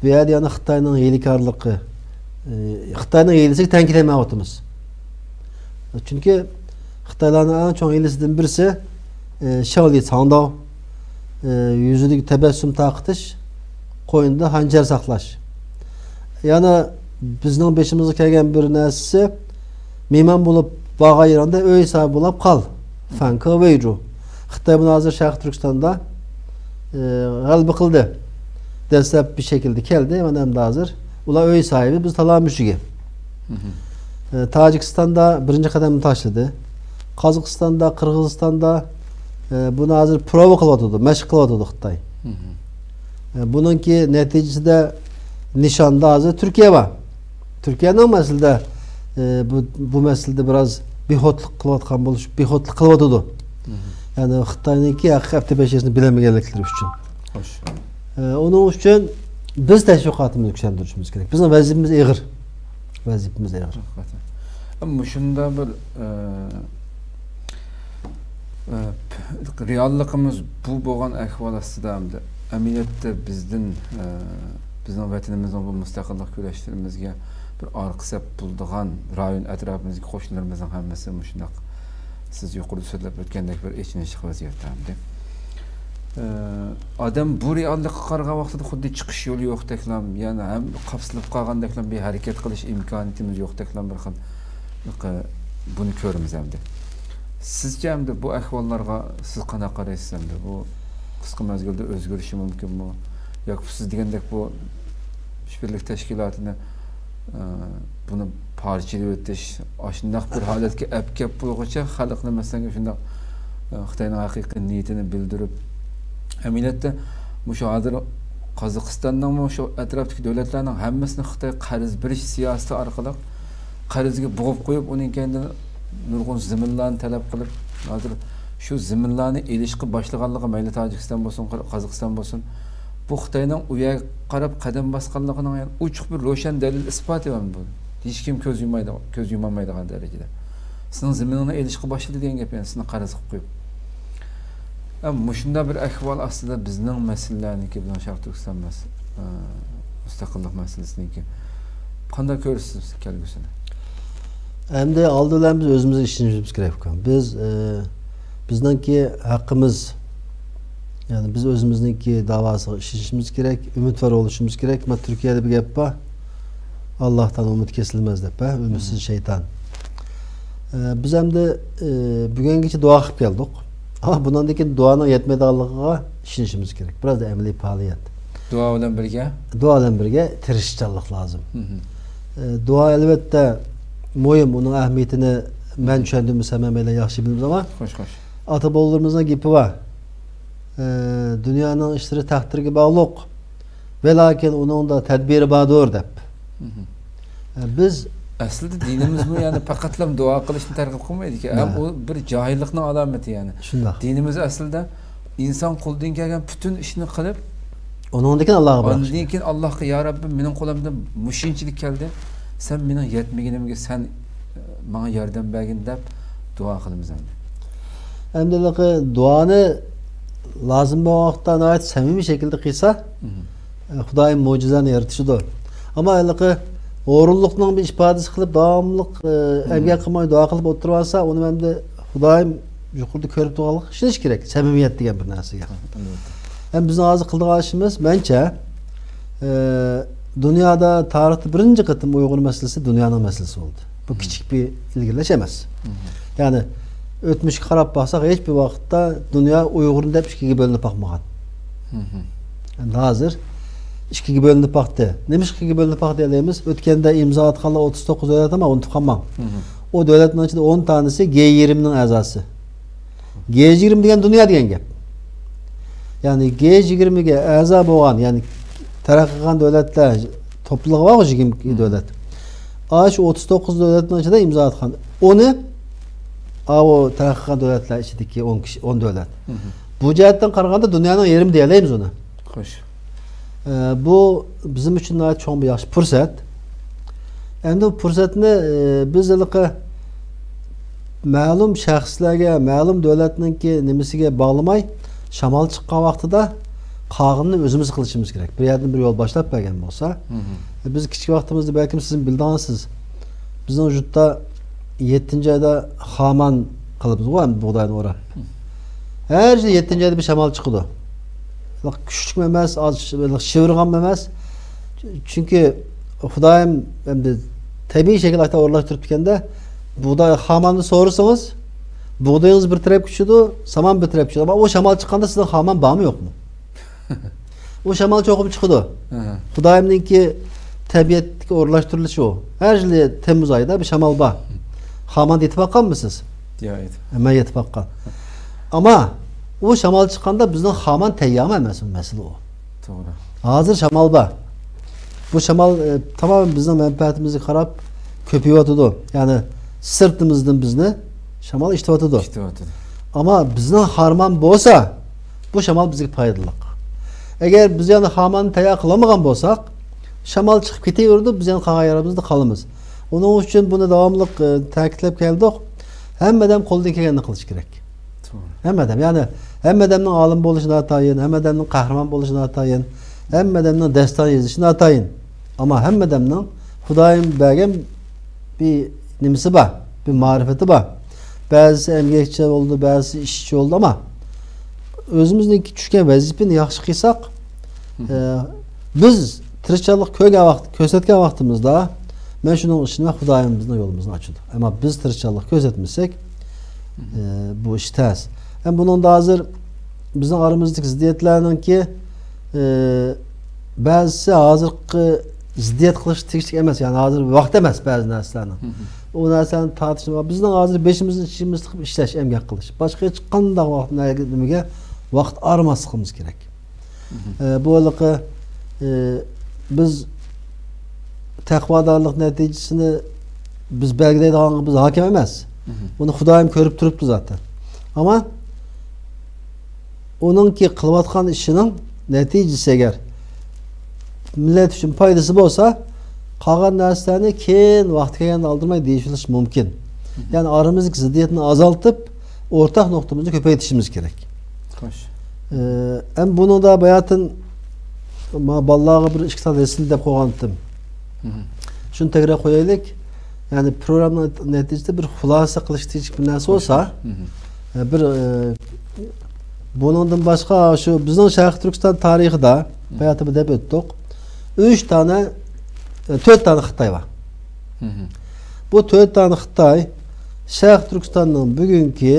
بۇ يەردە يەنە خىتاينىڭ ھىيلىكارلىقى، ئە، خىتاينىڭ ھىيلىسىگە تەنقىد قىلمايۋاتىمىز. چۈنكى خىتايلارنىڭ ئەڭ چوڭ ھىيلىسىدىن بىرسى، ئە، شاۋلى ساڭداۋ، ئە، يۈزىدىكى تەبەسسۇم تارقىتىش، قوينىدا ھانجەر ساقلاش. يەنە بىزنىڭ بېشىمىزغا كەلگەن بىر نەرسىسى، مېھمان بولۇپ بارغان يېرىڭدە ئۆي ساھىبى بولاپ قال. فەنكې ۋېيجۇ. خىتاي بۇنى ھازىر شەرقىي تۈركىستاندا، ئە، غەلىبە قىلدى. دەسلەپ بىر شەكىلدە كەلدى، مانا ئەمدى ھازىر ئۇلار ئۆي ساھىبى، بىز تالا مۈشۈكى. ئە، تاجىكىستاندا بىرىنچى قەدەمنى تاشلىدى. قازاقىستاندا، قىرغىزىستاندا، ئە، بۇنى ھازىر پروۋا قىلىۋاتىدۇ، مەشىق قىلىۋاتىدۇ خىتاي. ئە، بۇنىڭكى نەتىجىسىدە نىشاندا ھازىر تۈركىيە بار. تۈركىيەنىڭ مەسىلىدە، ئە، بۇ، بۇ مەسىلىدە بىراز بىخودلۇق قىلىۋاتقان بولۇش، بىخودلۇق قىلىۋاتىدۇ. يەنى خىتاينىڭكى ھەقىقىي ئەپتى بەشىرىسىنى بىلەلمىگەنلىكلىرى ئۈچۈن. ئە، ئۇنىڭ ئۈچۈن بىز تەشۋىقاتىمىزنى كۈچەندۈرۈشىمىز كېرەك. بىزنىڭ ۋەزىپىمىز ئېغىر. ۋەزىپىمىز ئېغىر. مۇشۇنداق بىر، ئە، ئە، رېئاللىقىمىز بۇ بولغان ئەھۋال ئاستىدا، ئەمدى ئەمەلىيەتتە بىزدىن، ئە، بىزنىڭ ۋەتىنىمىزنىڭ بۇ مۇستەقىللىق كۈرەشلىرىمىزگە بىر ئارقا سەپ بولىدىغان رايون ئەتراپىمىزدىكى قوشنىلىرىمىزنىڭ ھەممىسى مۇشۇنداق سىز يۇقىرىدا سۆزلەپ ئۆتكەندەك بىر ئېچىنىشلىق ۋەزىيەتتە ئەمدى. ئە، ئادەم بۇ رېئاللىققا قارىغان ۋاقتىدا خۇددى چىقىش يولى يوقتەكلا، يەنى ھەم قاپسىلىپ قالغاندەكلا، بىر ھەرىكەت قىلىش ئىمكانىيىتىمىز يوقتەكلا بىر خىل، بۇنى كۆرىمىز ئەمدى. سىزچە ئەمدى بۇ ئەھۋاللارغا سىز قانداق قارايسىز ئەمدى؟ بۇ قىسقا مەزگىلدە ئۆزگىرىشى مۇمكىنمۇ؟ ياكى سىز دېگەندەك بۇ ئىشبىرلىك تەشكىلاتىنى، ئە، بۇنى پارچىلىۋېتىش، ئاشۇنداق بىر ھالەتكە ئەپ كەپ بولغۇچە خەلقنى، مەسىلەن، شۇنداق، ئە، خىتاينىڭ ھەقىقىي نىيىتىنى بىلدۈرۈپ، ئەمەلىيەتتە مۇشۇ ھازىر قازاقىستاننىڭمۇ، شۇ ئەتراپتىكى دۆلەتلەرنىڭ ھەممىسىنى خىتاي قەرز بېرىش سىياسىتى ئارقىلىق قەرزگە بوغۇپ قويۇپ، ئۇنىڭ كەينىدىن نۇرغۇن زېمىنلارنى تەلەپ قىلىپ، ھازىر شۇ زېمىنلارنى ئېلىشقا باشلىغانلىقى، مەيلى تاجىكىستان بولسۇن، قازاقىستان بولسۇن، بۇ خىتاينىڭ ئۇ يەرگە قاراپ قەدەم باسقانلىقىنىڭ، يەنى، ئوچۇق بىر روشەن دەلىل ئىسپاتى بار بۇ. ھېچكىم كۆز يۇمايدىغان، كۆز يۇمالمايدىغان دەرىجىدە. سېنىڭ زېمىنىڭنى ئېلىشقا باشلىدى دېگەن گەپ، يەنى سېنى قەرز قىلىپ قويۇپ. ئەمما مۇشۇنداق بىر ئەھۋال ئاستىدا بىزنىڭ مەسىلىلەرنىڭكى، بىزنىڭ شەرقىي تۈركىستان مەس-، ئە، مۇستەقىللىق مەسىلىسىنىڭكى قانداق كۆرىسىز كەلگۈسىنى؟ ئەمدى ئالدى بىلەن بىز ئۆزىمىزگە ئىشىنىشىمىز كېرەك ئۇكام. بىز، ئە، بىزنىڭكى ھەققىمىز، يەنى بىز ئۆزىمىزنىڭكى داۋاسىغا ئىشىنىشىمىز كېرەك، ئۈمىدۋار بولۇشىمىز كېرەك. مانا تۈركىيەدە بىر گەپ بار، ئاللاھتىن ئۈمىد كېسىلمەز دەپ، ھە، ئۈمىدسىز شەيتان. ئە، بىز ئەمدى، ئە، بۈگۈنگىچە دۇئا قىلىپ كەلدۇق. ئەمما بۇنىڭدىن كېيىن دۇئانىڭ يەتمەيدىغانلىقىغا ئىشىنىشىمىز كېرەك. بىراز ئەمەلىي پائالىيەت. دۇئا بىلەن بىرگە؟ دۇئا بىلەن بىرگە تىرىشچانلىق لازىم. ئە، دۇئا ئەلۋەتتە مۇھىم، ئۇنىڭ ئەھمىيىتىنى مەن چۈشەندۈرمىسەم، ھەممەيلەن ياخشى بىلىمىز، ئەمما ئاتا-بوۋىلىرىمىزنىڭ گېپى بار. ئە، دۇنيانىڭ ئىشلىرى تەقدىرگە باغلىق. ۋەلاكىن ئۇنىڭدا تەدبىرى باردۇر دەپ. ئە، بىز ئەسلىدە دىنىمىزمۇ، يەنى، پەقەتلا دۇئا قىلىشنى تەرغىب قىلمايدىكەن. ھەم ئۇ بىر جاھىللىقنىڭ ئالامىتى، يەنى. شۇنداق. دىنىمىز ئەسلىدە ئىنسان قولىدىن كەلگەن پۈتۈن ئىشنى قىلىپ، ئۇنىڭدىن كېيىن ئاللاغا بېرىش. ئاندىن كېيىن ئاللاغا، يا رەببىم، مېنىڭ قولۇمدىن مۇشۇنچىلىك كەلدى، سەن مېنىڭ يەتمىگىنىمگە سەن، ئە، ماڭا ياردەم بەرگىن دەپ دۇئا قىلىمىز ئەمدى. ئەمدى ھېلىقى دۇئانى لازىم بولغان ۋاقىتتا ناھايىتى سەمىمىي شەكىلدە قىلسا، مم. خۇدايىم مۆجىزىلەرنى يارىتىشىدۇ. ئەمما ھېلىقى ھۇرۇنلۇقنىڭ بىر ئىپادىسى قىلىپ، داۋاملىق، ئە، مم. ئەمگەك قىلماي دۇئا قىلىپ ئولتۇرۇۋالسا، ئۇنى ئەمدى خۇدايىم يۇقىرىدا كۆرۈپ تۇرغانلىقىغا ئىشىنىش كېرەك، سەمىمىيەت دېگەن بىر نەرسىگە. ئەلۋەتتە. ھەم بىزنىڭ ھازىر قىلىدىغان ئىشىمىز، مەنچە، ئە، دۇنيادا تارىختا بىرىنچى قېتىم ئۇيغۇر مەسىلىسى دۇنيانىڭ مەسىلىسى بولدى. بۇ مم. كىچىك بىر ئىلگىرىلەش ئەمەس. مم. يەنى ئۆتمۈشكە قاراپ باقساق، ھېچ بىر ۋاقىتتا دۇنيا ئۇيغۇرنى دەپ ئىككىگە بۆلۈنۈپ باقمىغان. مم. ئەمدى ھازىر ئىككىگە بۆلۈنۈپ باقتى. نېمىشقا ئىككىگە بۆلۈنۈپ باقتى دەيمىز؟ ئۆتكەندە ئىمزا ئاتقانلار ئوتتۇز توققۇز دۆلەت، ئەمما ئۇنتۇپ قالماڭ. مم. ئۇ دۆلەتنىڭ ئىچىدە ئون تانىسى گې يىگىرمىنىڭ ئەزاسى. گې يىگىرمە دېگەن دۇنيا دېگەن گەپ. يەنى گې يىگىرمىگە ئەزا بولغان، يەنى تەرەققىي قىلغان دۆلەتلەر توپلىمى بارغۇ، يىگىرمە ئىككى دۆلەت. ئاشۇ ئوتتۇز توققۇز دۆلەتنىڭ ئىچىدە ئىمزا ئاتقان ئونى، ئاۋۇ تەرەققىي قىلغان دۆلەتلەر ئىچىدىكى ئون كىشى، ئون دۆلەت. مم. بۇ جەھەتتىن قارىغاندا دۇنيانىڭ يېرىمى دېيەلەيمىز ئۇنى. خوش. ئە، بۇ بىزنىڭ ئۈچۈن ناھايىتى چوڭ بىر ياخشى پۇرسەت. ئەمدى بۇ پۇرسەتنى، ئە، بىز ھېلىقى مەلۇم شەخسلەرگە، مەلۇم دۆلەتنىڭكى نېمىسىگە باغلىماي، شامال چىققان ۋاقتىدا قالغىنىنى ئۆزىمىز قىلىشىمىز كېرەك. بىر يەردىن بىر يول باشلاپ بەرگەن بولسا. مم. بىز كىچىك ۋاقتىمىزدا بەلكىم سىز بىلىدىغانسىز. بىزنىڭ يۇرتتا يەتتىنچى ئايدا خامان قىلىمىزغۇ، ھەم بۇغداينى ئوراپ. مم. ھەر يىلى يەتتىنچى ئايدا بىر شامال چىقىدۇ. كۈچلۈكمۇ ئەمەس، ئاز شىۋىرغانمۇ ئەمەس. چۈنكى خۇدايىم ئەمدى تەبىئىي شەكىلدە ئورۇنلاشتۇرۇپتىكەندە، بۇغداي خاماننى سورىسىڭىز، بۇغدىيىڭىز بىر تەرەپكە چۈشىدۇ، سامان بىر تەرەپكە چۈشىدۇ. ئەمما ئۇ شامال چىققاندا سىزنىڭ خامان بارمۇ يوقمۇ؟ ئۇ شامال چوقۇم چىقىدۇ. ھە. خۇدايىمنىڭكى تەبىئەتتىكى ئورۇنلاشتۇرۇلۇشى ئۇ. ھەر يىلى تەممۇز ئايىدا بىر شامال بار. خاماندا يېتىپ باققانمۇ سىز؟ ياق، يېتىپ. مەن يېتىپ باققان. ئەمما ئۇ شامال چىققاندا بىزنىڭ خامان تەييارمۇ ئەمەس، مەسىلە ئۇ. توغرا. ھازىر شامال بار. بۇ شامال، ئە، تامامەن بىزنىڭ مەنپەئەتىمىزگە قاراپ كۆپىيىۋاتىدۇ. يەنى سىرتىمىزدىن بىزنى شامال ئىشلىتىۋاتىدۇ. ئىشلىتىۋاتىدۇ. ئەمما بىزنىڭ خارمان بولسا، بۇ شامال بىزگە پايدىلىق. ئەگەر بىز يەنە خارماننى تەييار قىلالمىغان بولساق، شامال چىقىپ كېتىۋېرىدۇ، بىز يەنە قالغان يېرىمىزدە قالىمىز. ئۇنىڭ ئۈچۈن بۇنى داۋاملىق، ئە، تەكىتلەپ كەلدۇق. ھەممە ئادەم قولىدىن كەلگەننى قىلىشى كېرەك. توغرا. ھەممە ئادەم، يەنى ھەممە ئادەمنىڭ ئالىم بولۇشى ناتايىن، ھەممە ئادەمنىڭ قەھرىمان بولۇشى ناتايىن، ھەممە ئادەمنىڭ داستان يېزىشى ناتايىن. ئەمما ھەممە ئادەمنىڭ خۇدايىم بەرگەن بىر نېمىسى بار، بىر مەرىپىتى بار. بەزىسى ئەمگەكچى بولىدۇ، بەزىسى ئىشچى بولىدۇ، ئەمما ئۆزىمىزنىڭكى چۈشكەن ۋەزىپىنى ياخشى قىلساق، مم. ئە، بىز تىرىشچانلىق كۆرگەن ۋاقىت، كۆرسەتكەن ۋاقتىمىزدا، مەن شۇنىڭغا ئىشىنىمەن، خۇدايىم بىزنىڭ يولىمىزنى ئاچىدۇ. ئەمما بىز تىرىشچانلىق كۆرسەتمىسەك، مم. ئە، بۇ ئىش تەس. ھەم بۇنىڭدا ھازىر بىزنىڭ ئارىمىزدىكى زىددىيەتلەرنىڭكى، ئە، بەزىسى ھازىرقى زىددىيەت قىلىشقا تېگىشلىك ئەمەس، يەنى ھازىر ۋاقىت ئەمەس بەزى نەرسىلەرنىڭ. مم. ئۇ نەرسىلەرنى تارتىشمىغا، بىزنىڭ ھازىر بېشىمىزنى ئىچىمىزدە قىلىپ ئىشلەش، ئەمگەك قىلىش. باشقا ھېچقانداق ۋاقىت، نېمىگە ۋاقىت ئايرىماسلىقىمىز كېرەك. مم. ئە، بۇ ھېلىقى، ئە، بىز تەقۋادارلىق نەتىجىسىنى بىز بەلگىلەيدىغانغا بىز ھاكىم ئەمەس. مم. بۇنى خۇدايىم كۆرۈپ تۇرۇپتۇ زاتەن. ئەمما ئۇنىڭكى قىلىۋاتقان ئىشىنىڭ نەتىجىسى ئەگەر مىللەت ئۈچۈن پايدىسى بولسا، قالغان نەرسىلەرنى كېيىن ۋاقتى كەلگەندە ئالدىرىماي دېيىشىۋېلىش مۇمكىن. مم. يەنى ئارىمىزدىكى زىددىيەتنى ئازالتىپ، ئورتاق نۇقتىمىزنى كۆپەيتىشىمىز كېرەك. خوش. ئە، ئەمما بۇنىڭدا باياتىن ما بالىلارغا بىر ئىككى تال رەسىم دەپ قويغانتىم. مم. شۇنى تەكرار قويايلىك. يەنى پروگراممىنىڭ نەتىجىسىدە بىر خۇلاسە قىلىش تېگىشلىك بىر نەرسە بولسا، مم. ئە، بىر، ئە، بۇنىڭدىن باشقا شۇ بىزنىڭ شەرقىي تۈركىستان تارىخىدا، مم. باياتىنمۇ دەپ ئۆتتۇق، ئۈچ دانە، ئە، تۆت دانە خىتاي بار. مم. بۇ تۆت دانە خىتاي شەرقىي تۈركىستاننىڭ بۈگۈنكى،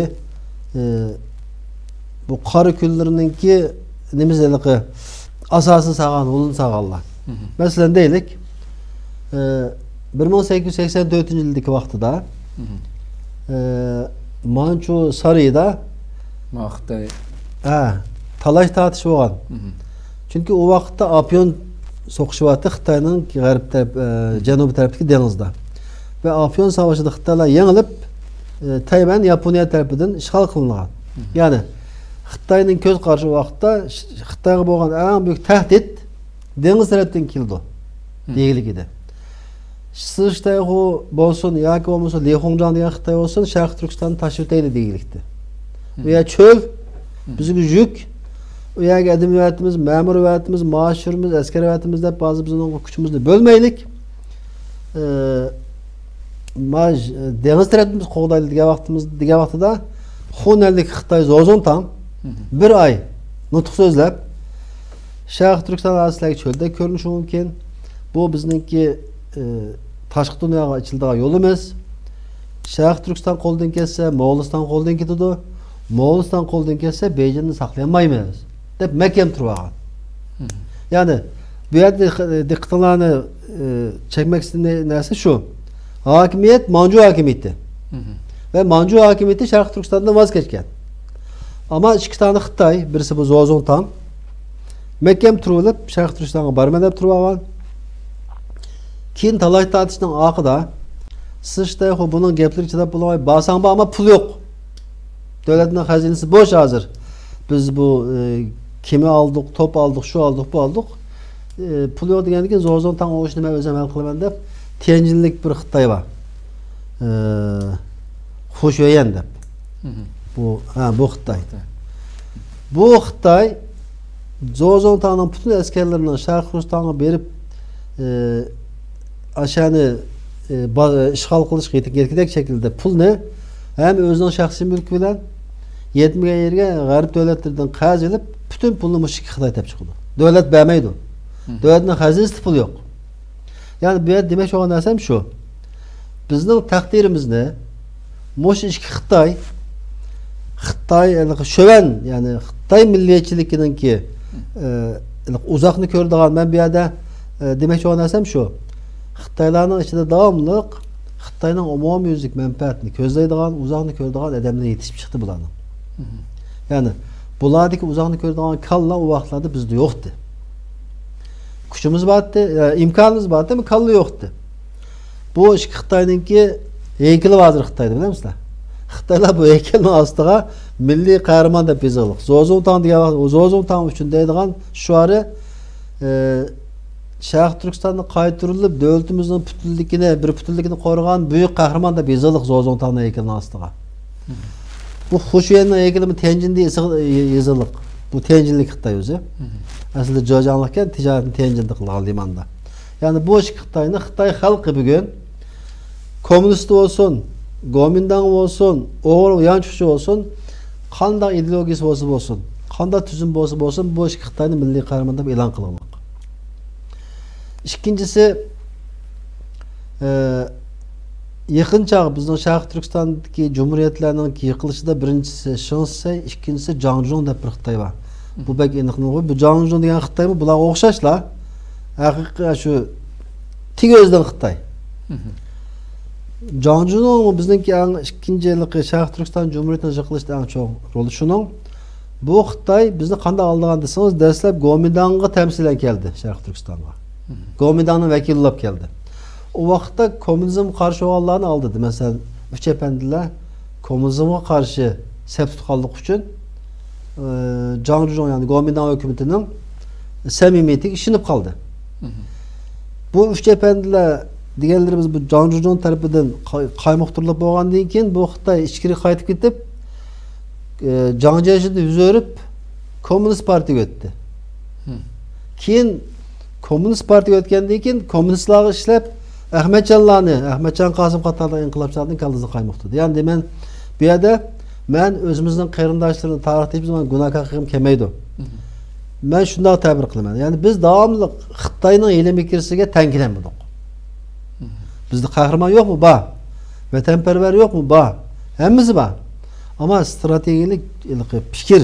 ئە، بۇ قارا كۈنلىرىنىڭكى نېمىسى ھېلىقى ئاساسىنى سالغان، ھۇلىنى سالغانلار. مم. مەسىلەن، دەيلىك، ئە، بىر مىڭ سەككىز يۈز سەكسەن تۆتىنچى يىلدىكى ۋاقتىدا، مم. ئە، مانچۇ سارىيىدا ما خىتاي. ھە، تالاش تارتىش بولغان. مم. چۈنكى ئۇ ۋاقىتتا ئاپيون سوقۇشۇۋاتتى خىتاينىڭ غەرب تەرەپ، ئە، جەنۇبىي تەرەپتىكى دېڭىزدا. ۋە ئاپيون ساۋىشىدا خىتايلار يېڭىلىپ، ئە، تەيۋەن ياپونىيە تەرىپىدىن ئىشغال قىلىنغان. مم. يەنى خىتاينىڭ كۆز قارىشى ۋاقىتتا ش-، خىتايغا بولغان ئەڭ بۈيۈك تەھدىت دېڭىز تەرەپتىن كېلىدۇ، مم. دېگىلىك ئىدى. شىسىشتەيخۇ بولسۇن ياكى بولمىسا لىخۇڭجاڭ دېگەن خىتاي بولسۇن، شەرقىي تۈركىستاننى تاشلىۋېتەيلى دېگىلىكتى. ئۇ يەر چۆل، بىزگە يۈك. ئۇ يەرگە ئادەم ئەۋەتىمىز، مەمۇر ئەۋەتىمىز، مائاش چۈشۈرىمىز، ئەسكەر ئەۋەتىمىز دەپ ھازىر بىز ئۇنىڭغا كۈچىمىزنى بۆلمەيلىك. ئە، ما-، دېڭىز تەرەپتىن بىز قوغدايلى دېگەن ۋاقتىمىز، دېگەن ۋاقتىدا خۇنەنلىك خىتاي زوزۇڭتاڭ بىر ئاي نۇتۇق سۆزلەپ، شەرقىي تۈركىستان ھازىر سىلەرگە چۆلدەك كۆرۈنۈشى مۇمكىن. بۇ بىزنىڭكى، ئە، تاشقى دۇنياغا ئېچىلىدىغان يولىمىز. شەرقىي تۈركىستان قولدىن كەتسە، موغۇلىستان قولدىن كېتىدۇ. موغۇلىستان قولدىن كەتسە، بېيجىڭنى ساقلىيالمايمىز، دەپ مەھكەم تۇرۇۋالغان. يەنى بۇ يەردە دىق-، دىققىتىڭلارنى، ئە، چەكمەك ئىستىگەن نەرسە شۇ. ھاكىمىيەت مانجۇ ھاكىمىيىتى. ۋە مانجۇ ھاكىمىيىتى شەرقىي تۈركىستاندىن ۋاز كەچكەن. ئەمما ئىككى دانە خىتاي، بىرسى بۇ زوزۇڭتاڭ، مەھكەم تۇرۇۋېلىپ، شەرقىي تۈركىستانغا بارىمەن دەپ تۇرۇۋالغان. كېيىن تالاش تارتىشنىڭ ئارقىدا، سىشتەيخۇ بۇنىڭ گەپلىرىگە چىداپ بولماي، بارساڭ بار، ئەمما پۇل يوق. دۆلەتنىڭ خەزىنىسى بوش ھازىر. بىز بۇ، ئە، كېمە ئالدۇق، توپ ئالدۇق، شۇ ئالدۇق، بۇ ئالدۇق. ئە، پۇل يوق دېگەندىن كېيىن زوزۇڭتاڭ ئۇ ئىشنى مەن ئۆزۈم ھەل قىلىمەن دەپ، تيەنجىنلىك بىر خىتاي بار. ئە، خۇشۈيەن دەپ. بۇ، ھە، بۇ خىتاي. بۇ خىتاي زوزۇڭتاڭنىڭ پۈتۈن ئەسكەرلىرىنىڭ شەرقىي تۈركىستانغا بېرىپ، ئى، ئاشۇنى، ئى، با-، ئىشغال قىلىشقا يېتە-، يەتكۈدەك شەكىلدە پۇلنى ھەم ئۆزىنىڭ شەخسىي مۈلكى بىلەن يەتمىگەن يېرىگە غەرب دۆلەتلىرىدىن قەرز ئېلىپ، پۈتۈن پۇلنى مۇشۇ ئىككى خىتاي تېپىپ چىقىدۇ. دۆلەت بەرمەيدۇ. دۆلەتنىڭ خەزىنىسىدە پۇل يوق. يەنى بۇ يەردە دېمەكچى بولغان نەرسەم شۇ. بىزنىڭ تەقدىرىمىزنى مۇشۇ ئىككى خىتاي، خىتاي، يەنى شۆۋەن، يەنى خىتاي مىللىيەتچىلىكىنىڭكى، ئە، ئۇزاقنى كۆرىدىغان، مەن بۇ يەردە، ئە، دېمەكچى بولغان نەرسەم شۇ. خىتايلارنىڭ ئىچىدە داۋاملىق خىتاينىڭ ئومۇميۈزلۈك مەنپەئەتىنى كۆزلەيدىغان، ئۇزاقنى كۆرىدىغان ئادەملەر يېتىشىپ چىقتى بۇلارنىڭ. يەنى بۇلاردىكى ئۇزاقنى كۆرىدىغان كاللا ئۇ ۋاقىتلاردا بىزدە يوقتى. كۈچىمىز بارتتى، ئە، ئىمكانىمىز بارتتى، ئەمما كاللا يوقتى. بۇ ئىككى خىتاينىڭكى ھەيكىلى بار ھازىر خىتايدا، بىلەمسىلەر؟ خىتايلار بۇ ھەيكەلنىڭ ئاستىغا مىللىي قەھرىمان دەپ يېزىقلىق. زوزۇڭتاڭ دېگەن ۋاقىت، زوزۇڭتاڭ ئۈچۈن دەيدىغان شوئارى، ئە، شەرقىي تۈركىستاندا قايتۇرۇلۇپ، دۆلىتىمىزنىڭ پۈتۈنلۈكىنى، بىر پۈتۈنلۈكىنى قورغان بۈيۈك قەھرىمان دەپ يېزىلىق زوزۇڭتاڭنىڭ ھەيكىلىنىڭ ئاستىغا. بۇ خۇشۈەننىڭ ھەيكىلىمۇ تيەنجىندە يېزىق-، يېزىلىق. بۇ تيەنجىنلىك خىتاي ئۆزى. ئەسلىدە جېجياڭلىقكەن، تىجارەتنى تيەنجىندە قىلغان لىماندا. يەنى بۇ ئىككى خىتاينى خىتاي خەلقى بۈگۈن كوممۇنىست بولسۇن، گومىنداڭ بولسۇن، ئۇيغۇر يانچۇقچى بولسۇن، قانداق ئىدېئولوگىيىسى بولسا بولسۇن، قانداق تۈزۈم بولسا بولسۇن، بۇ ئىككى خىتاينى مىللىي قەھرىمان دەپ ئېلان قىلغانلىق. ئىككىنچىسى، ئە، يېقىن چاغ بىزنىڭ شەرقىي تۈركىستاندىكى جۇمھۇرىيەتلەرنىڭ يىقىلىشىدا بىرىنچىسى شېڭ شىسەي، ئىككىنچىسى جاڭ جۇجۇڭ دەپ بىر خىتاي بار. بۇ بەك ئېنىق. بۇ جاڭ جۇجۇڭ دېگەن خىتايمۇ بۇلارغا ئوخشاشلا، ھەقىقىي شۇ تېگى ئۆزىدىن خىتاي. جاڭ جۇجۇڭ بىزنىڭكى ئەڭ ئىككىنچى ھېلىقى شەرقىي تۈركىستان جۇمھۇرىيىتىنىڭ يىقىلىشىدا ئەڭ چوڭ رولى شۇنىڭ. بۇ خىتاي بىزنى قانداق ئالدىغان دېسىڭىز، دەسلەپ گومىنداڭغا تەمسىلەن كەلدى شەرقىي تۈركىستانغا. گومىنداڭنىڭ ۋەكىلى بولۇپ كەلدى. ئۇ ۋاقىتتا كوممۇنىزمغا قارشى بولغانلارنى ئالدىدى. مەسىلەن، ئۈچ ئەپەندىلەر كوممۇنىزمغا قارشى سەپ تۇتقانلىقى ئۈچۈن، ئى، جاڭ جۇجۇڭ، يەنى گومىنداڭ ھۆكۈمىتىنىڭ سەمىمىيىتىگە ئىشىنىپ قالدى. بۇ ئۈچ ئەپەندىلەر دېگەنلىرىمىز بۇ جاڭ جۇجۇڭ تەرىپىدىن قاي-، قايمۇقتۇرۇلۇپ بولغاندىن كېيىن، بۇ خىتاي ئىچكىرى قايتىپ كېتىپ، ئى، جاڭ جيەشىدىن يۈز ئۆرۈپ، كوممۇنىست پارتىيىگە ئۆتتى. كېيىن كوممۇنىست پارتىيىگە ئۆتكەندىن كېيىن، كوممۇنىستلارغا ئىشلەپ، ئەخمەتجانلارنى، ئەخمەتجان قاسىم قاتارلىق ئىنقىلابچىلارنىڭ كاللىسىنى قايمۇقتۇردى. يەنى دېمەن، بۇ يەردە مەن ئۆزىمىزنىڭ قېرىنداشلىرىنى، تارىخ دېيىشىمىز، مانا گۇناھكار قىلغۇم كەلمەيدۇ. مەن شۇنداق تەبىر قىلىمەن. يەنى بىز داۋاملىق خىتاينىڭ ھىيلە-مىكرىسىگە تەڭ كېلەلمىدۇق. بىزدە قەھرىمان يوقمۇ؟ بار. ۋەتەنپەرۋەر يوقمۇ؟ بار. ھەممىسى بار. ئەمما ئىستراتېگىيەلىك ھېلىقى پىكىر،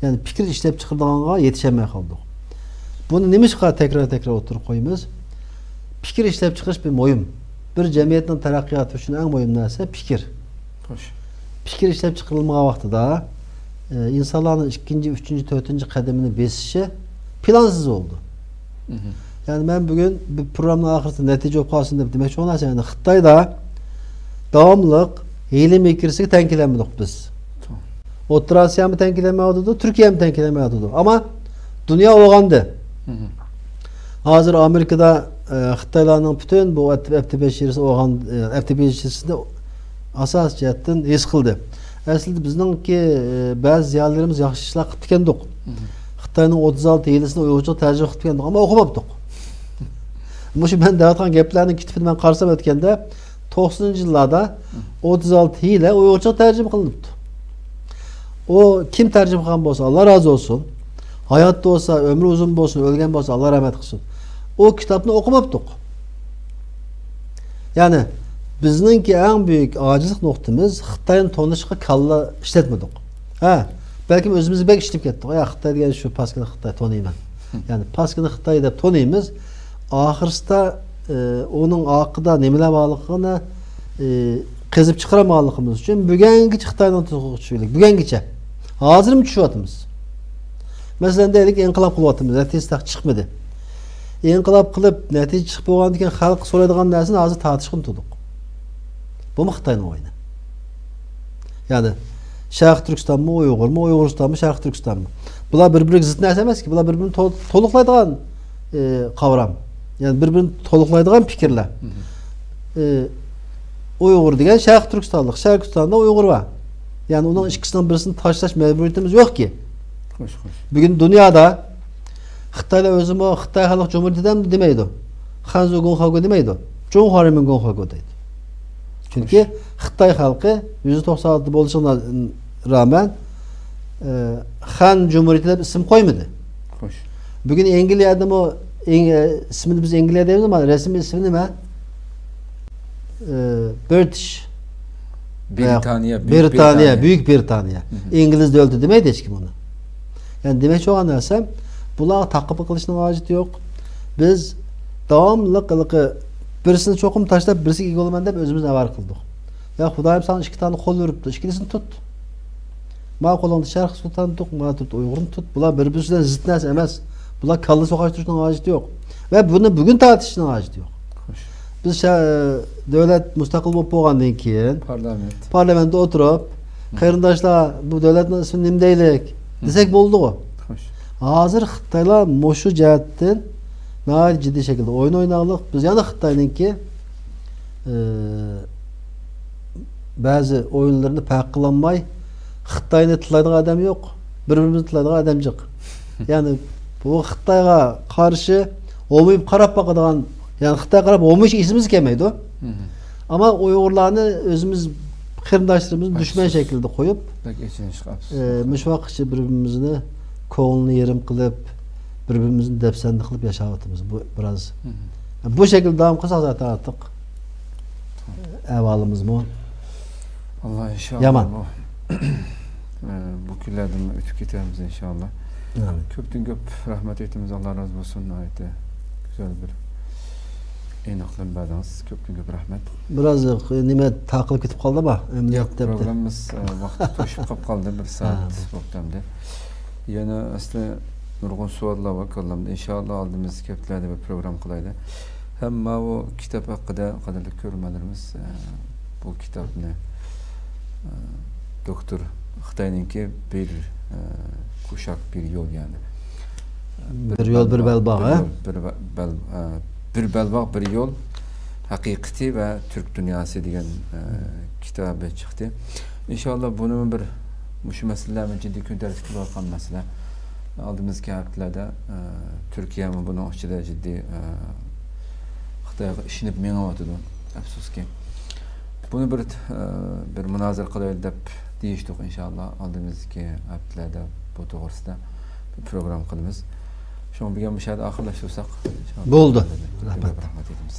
يەنى پىكىر ئىشلەپ چىقىرىدىغانغا يېتىشەلمەي قالدۇق. بۇنى نېمىشقا تەكرار-تەكرار ئوتتۇرىغا قويىمىز؟ پىكىر ئىشلەپ چىقىرىش بىر مۇھىم. بىر جەمئىيەتنىڭ تەرەققىياتى ئۈچۈن ئەڭ مۇھىم نەرسە پىكىر. خوش. پىكىر ئىشلەپ چىقىرىلمىغان ۋاقتىدا، ئى، ئىنسانلارنىڭ ئىككىنچى، ئۈچىنچى، تۆتىنچى قەدىمىنى بېسىشى پىلانسىز بولىدۇ. يەنى مەن بۈگۈن بىر پروگراممىنىڭ ئاخىرىسىدا نەتىجە بولۇپ قالسۇن دەپ دېمەكچى بولغان نەرسە، يەنى خىتايدا داۋاملىق ھىيلە-مىكرىسىگە تەڭ كېلەلمىدۇق بىز. توغرا. ئوتتۇرا ئاسىيامۇ تەڭ كېلەلمەيۋاتىدۇ، تۈركىيەمۇ تەڭ كېلەلمەيۋاتىدۇ. ئەمما دۇنيا ئويغاندى. ھازىر ئامېرىكىدا ئە، خىتايلارنىڭ پۈتۈن بۇ ئەپ-، ئەپتى بەشىرىسى ئوغان، ئە، ئەپتى بەشىرىسىنى ئاساسىي جەھەتتىن ھېس قىلدى. ئەسلىدە بىزنىڭكى، ئە، بەزى زىيالىيلىرىمىز ياخشى ئىشلار قىپتىكەندۇق. خىتاينىڭ ئوتتۇز ئالتە ھىيلىسىنى ئۇيغۇرچىغا تەرجىمە قىپتىكەندۇق، ئەمما ئوقۇماپتۇق. مۇشۇ مەن دەۋاتقان گەپلەرنىڭ كىتابىنى مەن قارىسام ئۆتكەندە، توقسىنىنچى يىللاردا ئوتتۇز ئالتە ھىيلە ئۇيغۇرچىغا تەرجىمە قىلىنىپتۇ. ئۇ كىم تەرجىمە قىلغان بولسا، ئاللا رازى بولسۇن. ھاياتتا بولسا، ئۆمرى ئۇزۇن بولسۇن، ئۆلگەن بولسا، ئاللا رەھمەت قىلسۇن. ئۇ كىتابنى ئوقۇماپتۇق. يەنى، بىزنىڭكى ئەڭ بۈيۈك ئاجىزلىق نۇقتىمىز، خىتاينى تونۇشقا كاللا ئىشلەتمىدۇق. ھە، بەلكىم ئۆزىمىزگە بەك ئىشىنىپ كەتتۇق. يا، خىتاي دېگەن شۇ پاسكىنا خىتاي تونۇيمەن. يەنى پاسكىنا خىتاي دەپ تونۇيمىز. ئاخىرسىدا، ئى، ئۇنىڭ ئارقىدا نېمىلەر بارلىقىنى، ئى، قېزىپ چىقىرالمىغانلىقىمىز ئۈچۈن بۈگۈنگىچە خىتاينىڭ تۇزىقىغا چۈشۈلدۇق. بۈگۈنگىچە. ھازىرمۇ چۈشۈۋاتىمىز. مەسىلەن، دەيلىك، ئىنقىلاب قىلىۋاتىمىز. نەتىجىسى تېخى چىقمىدى. ئىنقىلاب قىلىپ، نەتىجە چىقىپ بولغاندىن كېيىن خەلق سورايدىغان نەرسىنى ھازىر تارتىشقا ئۇنتۇدۇق. بۇمۇ خىتاينىڭ ئويۇنى. يەنى شەرقىي تۈركىستانمۇ ئۇيغۇرمۇ، ئۇيغۇرىستانمۇ شەرقىي تۈركىستانمۇ؟ بۇلار بىر-بىرىگە زىت نەرسە ئەمەسكى، بۇلار بىر-بىرىنى تول-، تولۇقلايدىغان، ئى، قاۋرام. يەنى بىر-بىرىنى تولۇقلايدىغان پىكىرلەر. ئى، ئۇيغۇر دېگەن شەرقىي تۈركىستانلىق، شەرقىي تۈركىستاندا ئۇيغۇر بار. يەنى ئۇنىڭ ئىككىسىنىڭ بىرسىنى تاشلاش مەجبۇرىيىتىمىز يوقكى. خوش، خوش. بۈگۈن دۇنيادا خىتايلار ئۆزىمۇ خىتاي خەلق جۇمھۇرىيىتى دەم-، دېمەيدۇ. خەنزۇ گۇڭخەگۇ دېمەيدۇ. جۇڭخۇا رېمىن گۇڭخەگۇ دەيدۇ. چۈنكى خوش. خىتاي خەلقى يۈزدە توقسان ئالتە بولۇشىغا رامەن، ئە، خەن جۇمھۇرىيىتى دەپ ئىسىم قويمىدى. خوش. بۈگۈن ئەنگلىيەدىمۇ، ئەڭ-، ئە، ئىسمىنى بىز ئەنگلىيە دەيمىز، ئەمما رەسمىي ئىسمى نېمە؟ ئە، برىتىش. بىرىتانىيە، بۈيۈك بىرىتانىيە، بىرىتانىيە. بۈيۈك بىرىتانىيە. مم. ئىنگلىز دۆلىتى دېمەيدۇ ھېچكىم ئۇنى. يەنى دېمەكچى بولغان نەرسەم، بۇلارغا تاقابىل قىلىشنىڭ ھاجىتى يوق. بىز داۋاملىق ھېلىقى بىرسىنى چوقۇم تاشلاپ، بىرسىگە ئىگە بولىمەن دەپ ئۆزىمىزنى ئاۋارە قىلدۇق. يا، خۇدايىم ساڭا ئىككى تانە قول بېرىپتۇ، ئىككىلىسىنى تۇت. ما قولۇڭدا شەرقىي سۇلتاننى تۇت، ما تۇت ئۇيغۇرنى تۇت. بۇلار بىر-بىرسى بىلەن زىت نەرسە ئەمەس. بۇلار كاللا سوقاشتۇرۇشنىڭ ھاجىتى يوق. ۋە بۇنى بۈگۈن تارتىشنىڭ ھاجىتى يوق. خوش. بىز شە-، دۆلەت مۇستەقىل بولۇپ بولغاندىن كېيىن، پارلامېنت. پارلامېنتتا ئولتۇرۇپ، مم. قېرىنداشلار، بۇ دۆلەتنىڭ ئىسمىنى نېمە دەيلىك؟ مم. دېسەك بولىدىغۇ. خوش. ھازىر خىتايلار مۇشۇ جەھەتتىن ناھايىتى جىددىي شەكىلدە ئويۇن ئويناۋاتىدۇ. بىز يەنە خىتاينىڭكى، ئى، بەزى ئويۇنلىرىنى پەرق قىلالماي، خىتاينى تىللايدىغان ئادەم يوق، بىر-بىرىمىزنى تىللايدىغان ئادەم جىق. يەنى بۇ خىتايغا قارشى ھومىيىپ قاراپ باقىدىغان، يەنى خىتايغا قاراپ ھومىيىش ئېسىمىزگە كەلمەيدۇ. مم. ئەمما ئۇيغۇرلارنى ئۆزىمىز قېرىنداشلىرىمىزنى دۈشمەن ئەپسۇس. شەكلىدە قويۇپ، بەك ئېچىنىشلىق، ئەپسۇس. ئى، مۇشۇ ۋاقىتقىچە بىر-بىرىمىزنى كۆڭلىنى يېرىم قىلىپ، بىر-بىرىمىزنى دەپسەندە قىلىپ ياشاۋاتىمىز. بۇ بىراز، مم. بۇ شەكىلدە داۋام قىلسا زاتەن ئارتۇق ئەھۋالىمىزمۇ ئاللا ئىنشاللا يامان. بۇ، ئە، بۇ كۈنلەردىن ئۆتۈپ كېتەرمىز ئىنشاللا. ئامىن. كۆپتىن كۆپ رەھمەت ئېيتىمىز، ئاللا رازى بولسۇن. ناھايىتى گۈزەل بىر ئېنىقلىما بەردىڭىز. كۆپتىن كۆپ رەھمەت. بىراز، ئە، نېمە تاقىلىپ كېتىپ قالدى ما؟ ياق، دەپتۇ. پروگراممىمىز، ئە، ۋاقتى توشۇپ قاپ قالدى، بىر ھە. سائەت بولۇپ كەلدى. يەنە ئەسلى نۇرغۇن سوئاللار بار كاللامدا. ئىنشاللا ئالدىمىزدىكى ھەپتىلەردە بىر پروگرام قىلايلى. ھەم ماۋۇ كىتاب ھەققىدە، قەدىرلىك كۆرۈرمەنلىرىمىز، ئە، بۇ كىتابنى، ئە، دوكتور، خىتاينىڭكى بىر، ئە، كۇشاك، بىر يول، يەنى. بىر يول، بىر بەلباغ، بىر ھە؟ يول، بىر بە-، بەل-، ئە، بىر بەلباغ، بىر يول ھەقىقىتى ۋە تۈرك دۇنياسى دېگەن، ئە، كىتابى چىقتى. ئىنشاللا بۇنىمۇ بىر، مۇشۇ مەسىلىلەرمۇ جىددىي كۈن تەرتىپكە كېلىۋاتقان مەسىلە. ئالدىمىزدىكى ھەپتىلەردە، ئە، تۈركىيەمۇ بۇنىڭ ئىچىدە جىددىي، ئە، خىتايغا ئىشىنىپ مېڭىۋاتىدۇ، ئەپسۇسكى. بۇنى بىر، ئە، بىر مۇنازىرە قىلايلى دەپ دېيىشتۇق، ئىنشاللا ئالدىمىزدىكى ھەپتىلەردە بۇ توغرىسىدا بىر پروگرامما قىلىمىز. شۇڭا بۈگۈن مۇشۇ يەردە ئاخىرلاشتۇرساق، ئىنشاللا. بولدى. رەھمەت. رەھمەت ئېيتىمىز.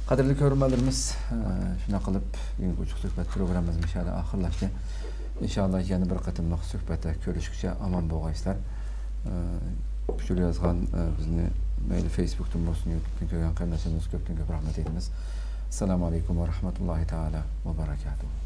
قەدىرلىك كۆرۈرمەنلىرىمىز، ئە، شۇنداق قىلىپ بۈگۈنكى ئوچۇق سۆھبەت پروگراممىمىز مۇشۇ يەردە ئاخىرلاشتى. ئىنشاللا يەنە بىر قېتىملىق سۆھبەتتە كۆرۈشكۈچە ئامان بولغايسىلەر. ئە، ئۇچۇر يازغان، ئە، بىزنى مەيلى فېيسبۇكتىن بولسۇن، يۇتۇبتىن كۆرگەن قېرىنداشلىرىمىزغا كۆپتىن كۆپ رەھمەت ئېيتىمىز. ئەسسالامۇ ئەلەيكۇم ۋە رەھمەتۇللاھى تائالا ۋە بەرەكاتۇھۇ.